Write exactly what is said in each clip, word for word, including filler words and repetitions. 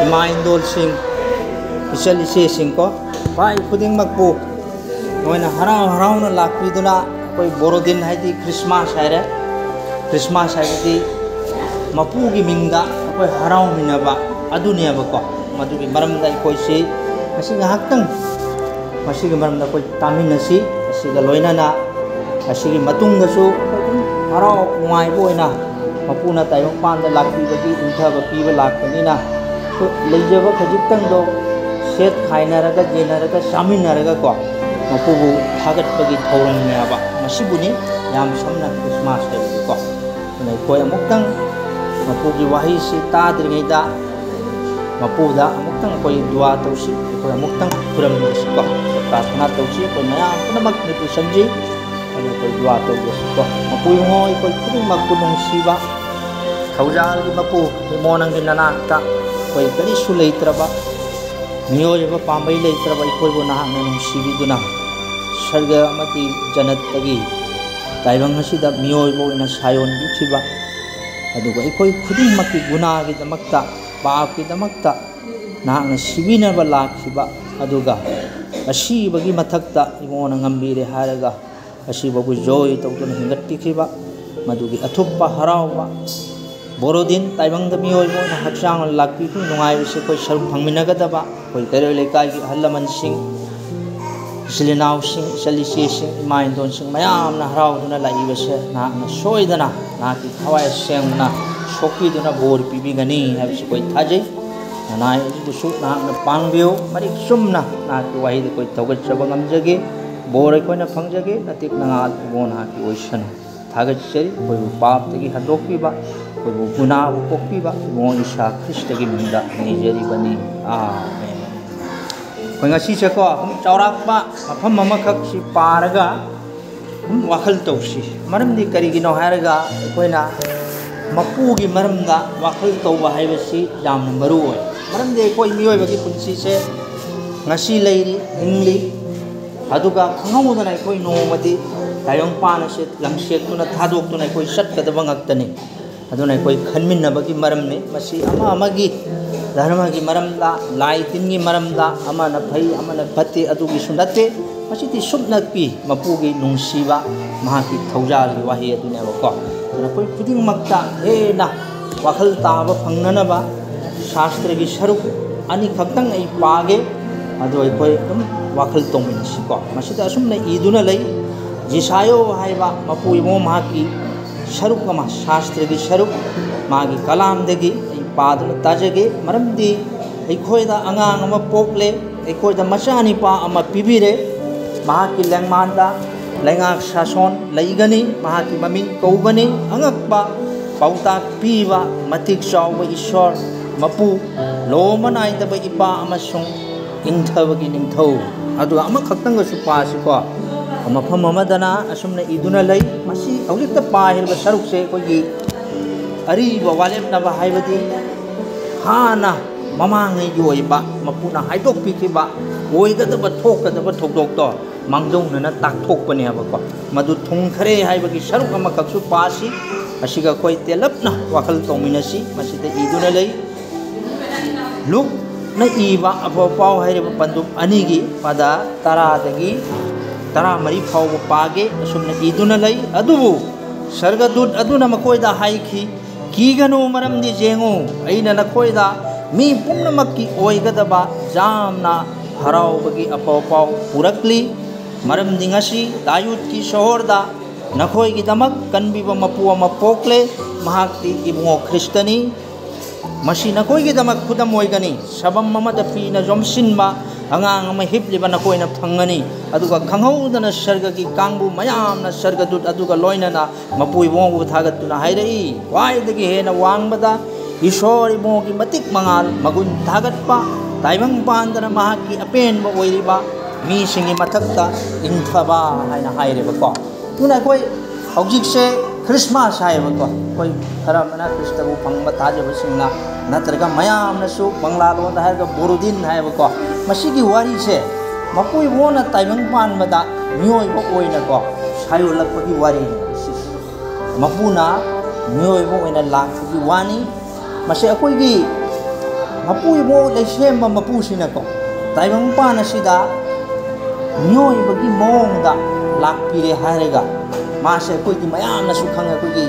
ꯏꯃꯥ ꯏꯟꯗꯣꯜꯁꯤꯡ, ꯏꯆꯜ ꯏꯆꯦꯁꯤꯡꯀꯣ, ꯚꯥꯏ ꯈꯨꯗꯤꯡꯃꯛꯄꯨ ꯅꯣꯏꯅ ꯍꯔꯥꯎ ꯍꯔꯥꯎꯅ ꯂꯥꯛꯄꯤꯗꯨꯅ ꯑꯩꯈꯣꯏ ꯕꯣꯔꯣꯗꯤꯟ ꯍꯥꯏꯗꯤ ꯈ꯭ꯔꯤꯁꯃꯥꯁ ꯍꯥꯏꯔꯦ, ꯈ꯭ꯔꯤꯁꯃꯥꯁ ꯍꯥꯏꯕꯗꯤ ꯃꯄꯨꯒꯤ ꯃꯤꯡꯗ ꯑꯩꯈꯣꯏ ꯍꯔꯥꯎꯃꯤꯟꯅꯕ ꯑꯗꯨꯅꯦꯕꯀꯣ꯫ ꯃꯗꯨꯒꯤ ꯃꯔꯝꯗ ꯑꯩꯈꯣꯏꯁꯤ ꯉꯁꯤ ꯉꯥꯏꯍꯥꯛꯇꯪ ꯃꯁꯤꯒꯤ ꯃꯔꯝꯗ ꯑꯩꯈꯣꯏ ꯇꯥꯃꯤꯟꯅꯁꯤ꯫ ꯑꯁꯤꯒ ꯂꯣꯏꯅꯅ ꯑꯁꯤꯒꯤ ꯃꯇꯨꯡꯗꯁꯨ ꯑꯩꯈꯣꯏ ꯑꯗꯨꯝ ꯍꯔꯥꯎ ꯅꯨꯡꯉꯥꯏꯕ ꯑꯣꯏꯅ ꯃꯄꯨꯅ ꯇꯥꯏꯕꯪꯄꯥꯟꯗ ꯂꯥꯛꯄꯤꯕꯒꯤ ꯏꯪꯊꯕ ꯄꯤꯕ ꯂꯥꯛꯄꯅꯤꯅ ꯑꯩꯈꯣꯏ ꯂꯩꯖꯕ ꯈꯖꯤꯛꯇꯪꯗꯣ ꯁꯦꯠ ꯈꯥꯏꯅꯔꯒ, ꯌꯦꯟꯅꯔꯒ, ꯆꯥꯃꯤꯟꯅꯔꯒꯀꯣ ꯃꯄꯨꯕꯨ ꯊꯥꯒꯠꯄꯒꯤ ꯊꯧꯔꯝꯅꯦꯕ꯫ ꯃꯁꯤꯕꯨꯅꯤ ꯌꯥꯝ ꯁꯝꯅ ꯈ꯭ꯔꯤꯁꯃꯥꯁ ꯍꯥꯏꯕꯗꯤꯀꯣ꯫ ꯑꯗꯨꯅ ꯑꯩꯈꯣꯏ ꯑꯃꯨꯛꯇꯪ ꯃꯄꯨꯒꯤ ꯋꯥꯍꯩꯁꯤ ꯇꯥꯗ꯭ꯔꯤꯉꯩꯗ ꯃꯄꯨꯗ ꯑꯃꯨꯛꯇꯪ ꯑꯩꯈꯣꯏ ꯗꯨꯋꯥ ꯇꯧꯁꯤ, ꯑꯩꯈꯣꯏ ꯑꯃꯨꯛꯇꯪ ꯈꯨꯔꯨꯝꯃꯤꯁꯤꯀꯣ, ꯄ꯭ꯔꯥꯔꯊꯅꯥ ꯇꯧꯁꯤ꯫ ꯑꯩꯈꯣꯏ ꯃꯌꯥꯝ ꯄꯨꯝꯅꯃꯛ ꯃꯤꯠꯄꯨ ꯁꯝꯖꯤ꯫ ꯑꯗꯨ ꯑꯩꯈꯣꯏ ꯗꯨꯋꯥ ꯇꯧꯒꯦꯁꯤꯀꯣ꯫ ꯃꯄꯨ ꯏꯕꯨꯡꯉꯣ, ꯑꯩꯈꯣꯏ ꯈꯨꯗꯤꯡꯃꯛꯄꯨ ꯅꯨꯡꯁꯤꯕ ꯊꯧꯖꯥꯜꯒꯤ ꯃꯄꯨ ꯏꯕꯨꯡꯉꯣ, ꯅꯪꯒꯤ ꯅꯅꯥꯛꯇ ꯑꯩꯈꯣꯏ ꯀꯔꯤꯁꯨ ꯂꯩꯇ꯭ꯔꯕ, ꯃꯤꯑꯣꯏꯕ ꯄꯥꯝꯕꯩ ꯂꯩꯇ꯭ꯔꯕ ꯑꯩꯈꯣꯏꯕꯨ ꯅꯍꯥꯛꯅ ꯅꯨꯡꯁꯤꯕꯤꯗꯨꯅ ꯁꯔꯒ ꯑꯃꯗꯤ ꯖꯅꯠꯇꯒꯤ ꯇꯥꯏꯕꯪ ꯑꯁꯤꯗ ꯃꯤꯑꯣꯏꯕ ꯑꯣꯏꯅ ꯁꯥꯌꯣꯟꯕꯤꯈꯤꯕ, ꯑꯗꯨꯒ ꯑꯩꯈꯣꯏ ꯈꯨꯗꯤꯡꯃꯛꯀꯤ ꯒꯨꯅꯥꯒꯤꯗꯃꯛꯇ, ꯄꯥꯞꯀꯤꯗꯃꯛꯇ ꯅꯍꯥꯛꯅ ꯁꯤꯕꯤꯅꯕ ꯂꯥꯛꯈꯤꯕ, ꯑꯗꯨꯒ ꯑꯁꯤꯕꯒꯤ ꯃꯊꯛꯇ ꯏꯕꯨꯡꯉꯣꯅ ꯉꯝꯕꯤꯔꯦ ꯍꯥꯏꯔꯒ ꯑꯁꯤꯕꯕꯨ ꯖꯣꯏ ꯇꯧꯗꯨꯅ ꯍꯤꯡꯒꯠꯄꯤꯈꯤꯕ, ꯃꯗꯨꯒꯤ ꯑꯊꯨꯞꯄ ꯍꯔꯥꯎꯕ꯫ ꯕꯣꯔꯣꯗꯤꯟ ꯇꯥꯏꯕꯪꯗ ꯃꯤꯑꯣꯏꯕ ꯑꯣꯏꯅ ꯍꯛꯆꯥꯡ ꯂꯥꯛꯄꯤꯈꯤ꯫ ꯅꯨꯡꯉꯥꯏꯕꯁꯤ ꯑꯩꯈꯣꯏ ꯁꯔꯨꯛ ꯐꯪꯃꯤꯟꯅꯒꯗꯕ ꯑꯩꯈꯣꯏ ꯀꯩꯔꯣꯏ ꯂꯩꯀꯥꯏꯒꯤ ꯑꯍꯜ ꯂꯃꯟꯁꯤꯡ, ꯏꯆꯤꯜ ꯏꯅꯥꯎꯁꯤꯡ, ꯏꯆꯜ ꯏꯆꯦꯁꯤꯡ, ꯏꯃꯥ ꯏꯟꯗꯣꯟꯁꯤꯡ ꯃꯌꯥꯝꯅ ꯍꯔꯥꯎꯗꯨꯅ ꯂꯥꯛꯏꯕꯁꯦ ꯅꯍꯥꯛꯅ ꯁꯣꯏꯗꯅ ꯅꯍꯥꯛꯀꯤ ꯊꯋꯥꯏ ꯑꯁꯦꯡꯕꯅ ꯁꯣꯛꯄꯤꯗꯨꯅ ꯕꯣꯔ ꯄꯤꯕꯤꯒꯅꯤ ꯍꯥꯏꯕꯁꯤ ꯑꯩꯈꯣꯏ ꯊꯥꯖꯩ꯫ ꯅꯅꯥꯏ ꯑꯗꯨꯕꯨꯁꯨ ꯅꯍꯥꯛꯅ ꯄꯥꯡꯕꯤꯌꯨ꯫ ꯃꯔꯤꯛ ꯆꯨꯝꯅ ꯅꯍꯥꯛꯀꯤ ꯋꯥꯍꯩꯗ ꯑꯩꯈꯣꯏ ꯊꯧꯒꯠꯆꯕ ꯉꯝꯖꯒꯦ꯫ ꯕꯣꯔ ꯑꯩꯈꯣꯏꯅ ꯐꯪꯖꯒꯦ꯫ ꯅꯇꯤꯛ ꯅꯉꯥꯜ ꯏꯕꯨꯡꯉꯣ ꯅꯍꯥꯛꯀꯤ ꯑꯣꯏꯁꯅꯨ꯫ ꯊꯥꯒꯠꯆꯔꯤ꯫ ꯑꯩꯈꯣꯏꯕꯨ ꯄꯥꯞꯇꯒꯤ ꯍꯟꯗꯣꯛꯄꯤꯕ, ꯑꯩꯈꯣꯏꯕꯨ ꯒꯨꯅꯥꯕꯨ ꯀꯣꯛꯄꯤꯕ ꯏꯕꯨꯡꯉꯣ ꯏꯁꯥ ꯈ꯭ꯔꯤꯁꯇꯒꯤ ꯃꯤꯡꯗ ꯅꯤꯖꯔꯤꯕꯅꯤ꯫ ꯑꯥꯃꯦꯟ꯫ ꯑꯩꯈꯣꯏ ꯉꯁꯤꯁꯦꯀꯣ ꯑꯗꯨꯝ ꯆꯥꯎꯔꯥꯛꯄ ꯃꯐꯝ ꯑꯃꯈꯛꯁꯤ ꯄꯥꯔꯒ ꯑꯗꯨꯝ ꯋꯥꯈꯜ ꯇꯧꯁꯤ꯫ ꯃꯔꯝꯗꯤ ꯀꯔꯤꯒꯤꯅꯣ ꯍꯥꯏꯔꯒ ꯑꯩꯈꯣꯏꯅ ꯃꯄꯨꯒꯤ ꯃꯔꯝꯗ ꯋꯥꯈꯜ ꯇꯧꯕ ꯍꯥꯏꯕꯁꯤ ꯌꯥꯝꯅ ꯃꯔꯨ ꯑꯣꯏ꯫ ꯃꯔꯝꯗꯤ ꯑꯩꯈꯣꯏ ꯃꯤꯑꯣꯏꯕꯒꯤ ꯄꯨꯟꯁꯤꯁꯦ ꯉꯁꯤ ꯂꯩꯔꯤ, ꯍꯤꯡꯂꯤ, ꯑꯗꯨꯒ ꯈꯪꯍꯧꯗꯅ ꯑꯩꯈꯣꯏ ꯅꯣꯡꯃꯗꯤ ꯇꯥꯏꯕꯪꯄꯥꯟ ꯑꯁꯤ ꯂꯪꯁꯦꯠꯇꯨꯅ ꯊꯥꯗꯣꯛꯇꯨꯅ ꯑꯩꯈꯣꯏ ꯆꯠꯀꯗꯕ ꯉꯥꯛꯇꯅꯤ꯫ ꯑꯗꯨꯅ ꯑꯩꯈꯣꯏ ꯈꯟꯃꯤꯟꯅꯕꯒꯤ ꯃꯔꯝꯅꯤ꯫ ꯃꯁꯤ ꯑꯃ ꯑꯃꯒꯤ ꯙꯔꯃꯒꯤ ꯃꯔꯝꯗ, ꯂꯥꯏ ꯇꯤꯟꯒꯤ ꯃꯔꯝꯗ, ꯑꯃꯅ ꯐꯩ ꯑꯃꯅ ꯐꯠꯇꯦ ꯑꯗꯨꯒꯤꯁꯨ ꯅꯠꯇꯦ꯫ ꯃꯁꯤꯗꯤ ꯁꯨꯞꯅꯀꯤ ꯃꯄꯨꯒꯤ ꯅꯨꯡꯁꯤꯕ, ꯃꯍꯥꯛꯀꯤ ꯊꯧꯖꯥꯜꯒꯤ ꯋꯥꯍꯩ ꯑꯗꯨꯅꯦꯕꯀꯣ꯫ ꯑꯗꯨꯅ ꯑꯩꯈꯣꯏ ꯈꯨꯗꯤꯡꯃꯛꯇ ꯍꯦꯟꯅ ꯋꯥꯈꯜ ꯇꯥꯕ ꯐꯪꯅꯅꯕ ꯁꯥꯁꯇ꯭ꯔꯒꯤ ꯁꯔꯨꯛ ꯑꯅꯤꯈꯛꯇꯪ ꯑꯩ ꯄꯥꯒꯦ, ꯑꯗꯨ ꯑꯩꯈꯣꯏ ꯑꯗꯨꯝ ꯋꯥꯈꯜ ꯇꯧꯃꯤꯟꯅꯁꯤꯀꯣ꯫ ꯃꯁꯤꯗ ꯑꯁꯨꯝꯅ ꯏꯗꯨꯅ ꯂꯩ, ꯖꯤꯁꯥꯌꯣ ꯍꯥꯏꯕ ꯃꯄꯨ ꯏꯕꯨꯡ ꯃꯍꯥꯛꯀꯤ ꯁꯔꯨꯛ ꯑꯃ, ꯁꯥꯁꯇ꯭ꯔꯒꯤ ꯁꯔꯨꯛ, ꯃꯥꯒꯤ ꯀꯂꯥꯝꯗꯒꯤ ꯑꯩ ꯄꯥꯗꯨꯅ ꯇꯥꯖꯒꯦ꯫ ꯃꯔꯝꯗꯤ ꯑꯩꯈꯣꯏꯗ ꯑꯉꯥꯡ ꯑꯃ ꯄꯣꯛꯂꯦ, ꯑꯩꯈꯣꯏꯗ ꯃꯆꯥꯅꯤꯄꯥ ꯑꯃ ꯄꯤꯕꯤꯔꯦ꯫ ꯃꯍꯥꯛꯀꯤ ꯂꯦꯡꯃꯥꯟꯗ ꯂꯩꯉꯥꯛ ꯁꯥꯁꯣꯟ ꯂꯩꯒꯅꯤ, ꯃꯍꯥꯛꯀꯤ ꯃꯃꯤꯡ ꯀꯧꯒꯅꯤ ꯑꯉꯛꯄ, ꯄꯥꯎꯇꯥꯛ ꯄꯤꯕ, ꯃꯇꯤꯛ ꯆꯥꯎꯕ ꯏꯁꯣꯔ, ꯃꯄꯨ, ꯂꯣꯝꯕ ꯅꯥꯏꯗꯕ ꯏꯄꯥ ꯑꯃꯁꯨꯡ ꯏꯪꯊꯕꯒꯤ ꯅꯤꯡꯊꯧ꯫ ꯑꯗꯨꯒ ꯑꯃꯈꯛꯇꯪꯒꯁꯨ ꯄꯥꯁꯤꯀꯣ꯫ ꯃꯐꯝ ꯑꯃꯗꯅ ꯑꯁꯨꯝꯅ ꯏꯗꯨꯅ ꯂꯩ꯫ ꯃꯁꯤ ꯍꯧꯖꯤꯛꯇ ꯄꯥꯈꯤꯕ ꯁꯔꯨꯛꯁꯦ ꯑꯩꯈꯣꯏꯒꯤ ꯑꯔꯤꯕ ꯋꯥꯔꯦꯞꯅꯕ, ꯍꯥꯏꯕꯗꯤ ꯍꯥꯟꯅ ꯃꯃꯥꯡꯉꯩꯒꯤ ꯑꯣꯏꯕ ꯃꯄꯨꯅ ꯍꯥꯏꯗꯣꯛꯄꯤꯈꯤꯕ ꯑꯣꯏꯒꯗꯕ ꯊꯣꯛꯀꯗꯕ ꯊꯧꯗꯣꯛꯇꯣ ꯃꯥꯡꯖꯧꯅꯅ ꯇꯥꯛꯊꯣꯛꯄꯅꯦꯕꯀꯣ꯫ ꯃꯗꯨ ꯊꯨꯡꯈ꯭ꯔꯦ ꯍꯥꯏꯕꯒꯤ ꯁꯔꯨꯛ ꯑꯃꯈꯛꯁꯨ ꯄꯥꯁꯤ꯫ ꯑꯁꯤꯒ ꯑꯩꯈꯣꯏ ꯇꯦꯜꯂꯞꯅ ꯋꯥꯈꯜ ꯇꯧꯃꯤꯟꯅꯁꯤ꯫ ꯃꯁꯤꯗ ꯏꯗꯨꯅ ꯂꯩ, ꯂꯨꯛꯅ ꯏꯕ ꯑꯐꯕ ꯄꯥꯎ ꯍꯥꯏꯔꯤꯕ ꯄꯟꯗꯨꯞ ꯑꯅꯤꯒꯤ ꯄꯗ ꯇꯔꯥꯗꯒꯤ ꯇꯔꯥꯃꯔꯤ ꯐꯥꯎꯕ ꯄꯥꯒꯦ꯫ ꯑꯁꯨꯝꯅ ꯏꯗꯨꯅ ꯂꯩ, ꯑꯗꯨꯕꯨ ꯁꯔꯒꯗꯨꯠ ꯑꯗꯨꯅ ꯃꯈꯣꯏꯗ ꯍꯥꯏꯈꯤ, "ꯀꯤꯒꯅꯨ, ꯃꯔꯝꯗꯤ ꯌꯦꯡꯉꯨ, ꯑꯩꯅ ꯅꯈꯣꯏꯗ ꯃꯤ ꯄꯨꯝꯅꯃꯛꯀꯤ ꯑꯣꯏꯒꯗꯕ ꯌꯥꯝꯅ ꯍꯔꯥꯎꯕꯒꯤ ꯑꯐꯕ ꯄꯥꯎ ꯄꯨꯔꯛꯂꯤ꯫ ꯃꯔꯝꯗꯤ ꯉꯁꯤ ꯗꯥꯌꯨꯗꯀꯤ ꯁꯍꯣꯔꯗ ꯅꯈꯣꯏꯒꯤꯗꯃꯛ ꯀꯟꯕꯤꯕ ꯃꯄꯨ ꯑꯃ ꯄꯣꯛꯂꯦ, ꯃꯍꯥꯛꯇꯤ ꯏꯕꯨꯡꯉꯣ ꯈ꯭ꯔꯤꯁꯇꯅꯤ꯫ ꯃꯁꯤ ꯅꯈꯣꯏꯒꯤꯗꯃꯛ ꯈꯨꯗꯝ ꯑꯣꯏꯒꯅꯤ, ꯁꯕꯝ ꯑꯃꯗ ꯐꯤꯅ ꯌꯣꯝꯁꯤꯟꯕ ꯑꯉꯥꯡ ꯑꯃ ꯍꯤꯞꯂꯤꯕ ꯅꯈꯣꯏꯅ ꯐꯪꯒꯅꯤ꯫" ꯑꯗꯨꯒ ꯈꯪꯍꯧꯗꯅ ꯁꯔꯒꯒꯤ ꯀꯥꯡꯕꯨ ꯃꯌꯥꯝꯅ ꯁꯔꯒꯗꯨꯠ ꯑꯗꯨꯒ ꯂꯣꯏꯅꯅ ꯃꯄꯨ ꯏꯕꯨꯡꯉꯣꯕꯨ ꯊꯥꯒꯠꯇꯨꯅ ꯍꯥꯏꯔꯛꯏ, "ꯈ꯭ꯋꯥꯏꯗꯒꯤ ꯍꯦꯟꯅ ꯋꯥꯡꯕꯗ ꯏꯁꯣꯔ ꯏꯕꯨꯡꯉꯣꯒꯤ ꯃꯇꯤꯛ ꯃꯉꯥꯜ, ꯃꯒꯨꯟ ꯊꯥꯒꯠꯄ, ꯇꯥꯏꯕꯪ ꯄꯥꯟꯗꯅ ꯃꯍꯥꯛꯀꯤ ꯑꯄꯦꯟꯕ ꯑꯣꯏꯔꯤꯕ ꯃꯤꯁꯤꯡꯒꯤ ꯃꯊꯛꯇ ꯏꯪꯊꯕ" ꯍꯥꯏꯅ ꯍꯥꯏꯔꯦꯕꯀꯣ꯫ ꯑꯗꯨꯅ ꯑꯩꯈꯣꯏ ꯍꯧꯖꯤꯛꯁꯦ ꯈ꯭ꯔꯤꯁꯃꯥꯁ ꯍꯥꯏꯌꯦꯕꯀꯣ꯫ ꯑꯩꯈꯣꯏ ꯈꯔ ꯑꯃꯅ ꯈ꯭ꯔꯤꯁꯇꯕꯨ ꯐꯪꯕ ꯊꯥꯖꯕꯁꯤꯡꯅ, ꯅꯠꯇ꯭ꯔꯒ ꯃꯌꯥꯝꯅꯁꯨ ꯕꯪꯂꯥ ꯂꯣꯟꯗ ꯍꯥꯏꯔꯒ ꯕꯣꯔꯣꯗꯤꯟ ꯍꯥꯏꯌꯦꯕꯀꯣ꯫ ꯃꯁꯤꯒꯤ ꯋꯥꯔꯤꯁꯦ ꯃꯄꯨ ꯏꯕꯨꯡꯉꯣꯅ ꯇꯥꯏꯕꯪ ꯄꯥꯟꯕꯗ ꯃꯤꯑꯣꯏꯕ ꯑꯣꯏꯅꯀꯣ ꯁꯥꯏꯌꯣꯜꯂꯛꯄꯒꯤ ꯋꯥꯔꯤꯅꯤ꯫ ꯃꯄꯨꯅ ꯃꯤꯑꯣꯏꯕ ꯑꯣꯏꯅ ꯂꯥꯛꯄꯒꯤ ꯋꯥꯅꯤ꯫ ꯃꯁꯤ ꯑꯩꯈꯣꯏꯒꯤ ꯃꯄꯨ ꯏꯕꯣ ꯂꯩꯁꯦꯝꯕ ꯃꯄꯨꯁꯤꯅꯀꯣ, ꯇꯥꯏꯕꯪꯄꯥꯟ ꯑꯁꯤꯗ ꯃꯤꯑꯣꯏꯕꯒꯤ ꯃꯑꯣꯡꯗ ꯂꯥꯛꯄꯤꯔꯦ ꯍꯥꯏꯔꯒ, ꯃꯥꯁꯦ ꯑꯩꯈꯣꯏꯗꯤ ꯃꯌꯥꯝꯅꯁꯨ ꯈꯪꯉꯦ, ꯑꯩꯈꯣꯏꯒꯤ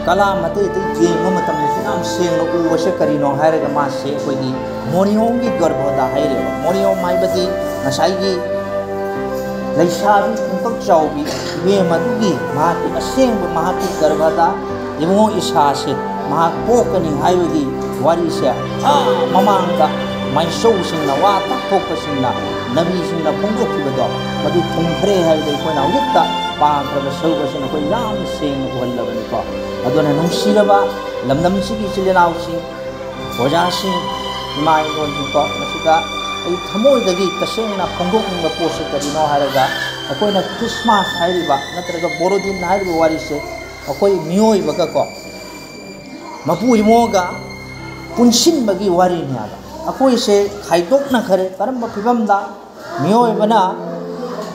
ꯀꯂꯥ ꯑꯇꯩ ꯑꯇꯩ ꯌꯦꯡꯕ ꯃꯇꯝꯗꯁꯨ ꯌꯥꯝ ꯁꯦꯡꯅ ꯎꯕꯁꯦ ꯀꯔꯤꯅꯣ ꯍꯥꯏꯔꯒ, ꯃꯥꯁꯦ ꯑꯩꯈꯣꯏꯒꯤ ꯃꯣꯔꯤꯌꯣꯡꯒꯤ ꯒꯔꯚꯗ ꯍꯥꯏꯔꯦꯕ꯫ ꯃꯣꯔꯤꯌꯣꯡ ꯍꯥꯏꯕꯗꯤ ꯉꯁꯥꯏꯒꯤ ꯂꯩꯁꯥꯕꯤ ꯄꯨꯡꯀꯛ ꯆꯥꯎꯕꯤ ꯏꯕꯦꯝ ꯑꯗꯨꯒꯤ, ꯃꯍꯥꯛꯀꯤ ꯑꯁꯦꯡꯕ ꯃꯍꯥꯛꯀꯤ ꯒꯔꯚꯗ ꯏꯕꯨꯡꯉꯣ ꯏꯁꯥꯁꯦ ꯃꯍꯥꯛ ꯄꯣꯛꯀꯅꯤ ꯍꯥꯏꯕꯒꯤ ꯋꯥꯔꯤꯁꯦ ꯑꯥ ꯃꯃꯥꯡꯗ ꯃꯥꯏꯁꯧꯁꯤꯡꯅ, ꯋꯥ ꯇꯥꯊꯣꯛꯄꯁꯤꯡꯅ, ꯅꯕꯤꯁꯤꯡꯅ ꯐꯣꯡꯗꯣꯛꯈꯤꯕꯗꯣ, ꯃꯗꯨ ꯊꯨꯡꯈ꯭ꯔꯦ ꯍꯥꯏꯕꯗꯨ ꯑꯩꯈꯣꯏꯅ ꯍꯧꯖꯤꯛꯇ ꯄꯥꯈ꯭ꯔꯕ ꯁꯔꯨꯛ ꯑꯁꯤꯅ ꯑꯩꯈꯣꯏ ꯌꯥꯝꯅ ꯁꯦꯡꯅ ꯎꯍꯜꯂꯕꯅꯤꯀꯣ꯫ ꯑꯗꯨꯅ ꯅꯨꯡꯁꯤꯔꯕ ꯂꯝꯗꯝꯁꯤꯒꯤ ꯏꯆꯤꯜ ꯏꯅꯥꯎꯁꯤꯡ, ꯑꯣꯖꯥꯁꯤꯡ, ꯏꯃꯥ ꯏꯕꯣꯟꯁꯤꯡꯀꯣ, ꯃꯁꯤꯗ ꯑꯩ ꯊꯃꯣꯏꯗꯒꯤ ꯇꯁꯦꯡꯅ ꯐꯣꯡꯗꯣꯛꯅꯤꯡꯕ ꯄꯣꯠꯁꯦ ꯀꯔꯤꯅꯣ ꯍꯥꯏꯔꯒ, ꯑꯩꯈꯣꯏꯅ ꯈ꯭ꯔꯤꯁꯃꯥꯁ ꯍꯥꯏꯔꯤꯕ ꯅꯠꯇ꯭ꯔꯒ ꯕꯣꯔꯣꯗꯤꯟ ꯍꯥꯏꯔꯤꯕ ꯋꯥꯔꯤꯁꯦ ꯑꯩꯈꯣꯏ ꯃꯤꯑꯣꯏꯕꯒꯀꯣ, ꯃꯄꯨ ꯏꯃꯣꯒ ꯄꯨꯟꯁꯤꯟꯕꯒꯤ ꯋꯥꯔꯤꯅꯤ ꯍꯥꯏꯕ꯫ ꯑꯩꯈꯣꯏꯁꯦ ꯈꯥꯏꯗꯣꯛꯅꯈ꯭ꯔꯦ꯫ ꯀꯔꯝꯕ ꯐꯤꯕꯝꯗ? ꯃꯤꯑꯣꯏꯕꯅ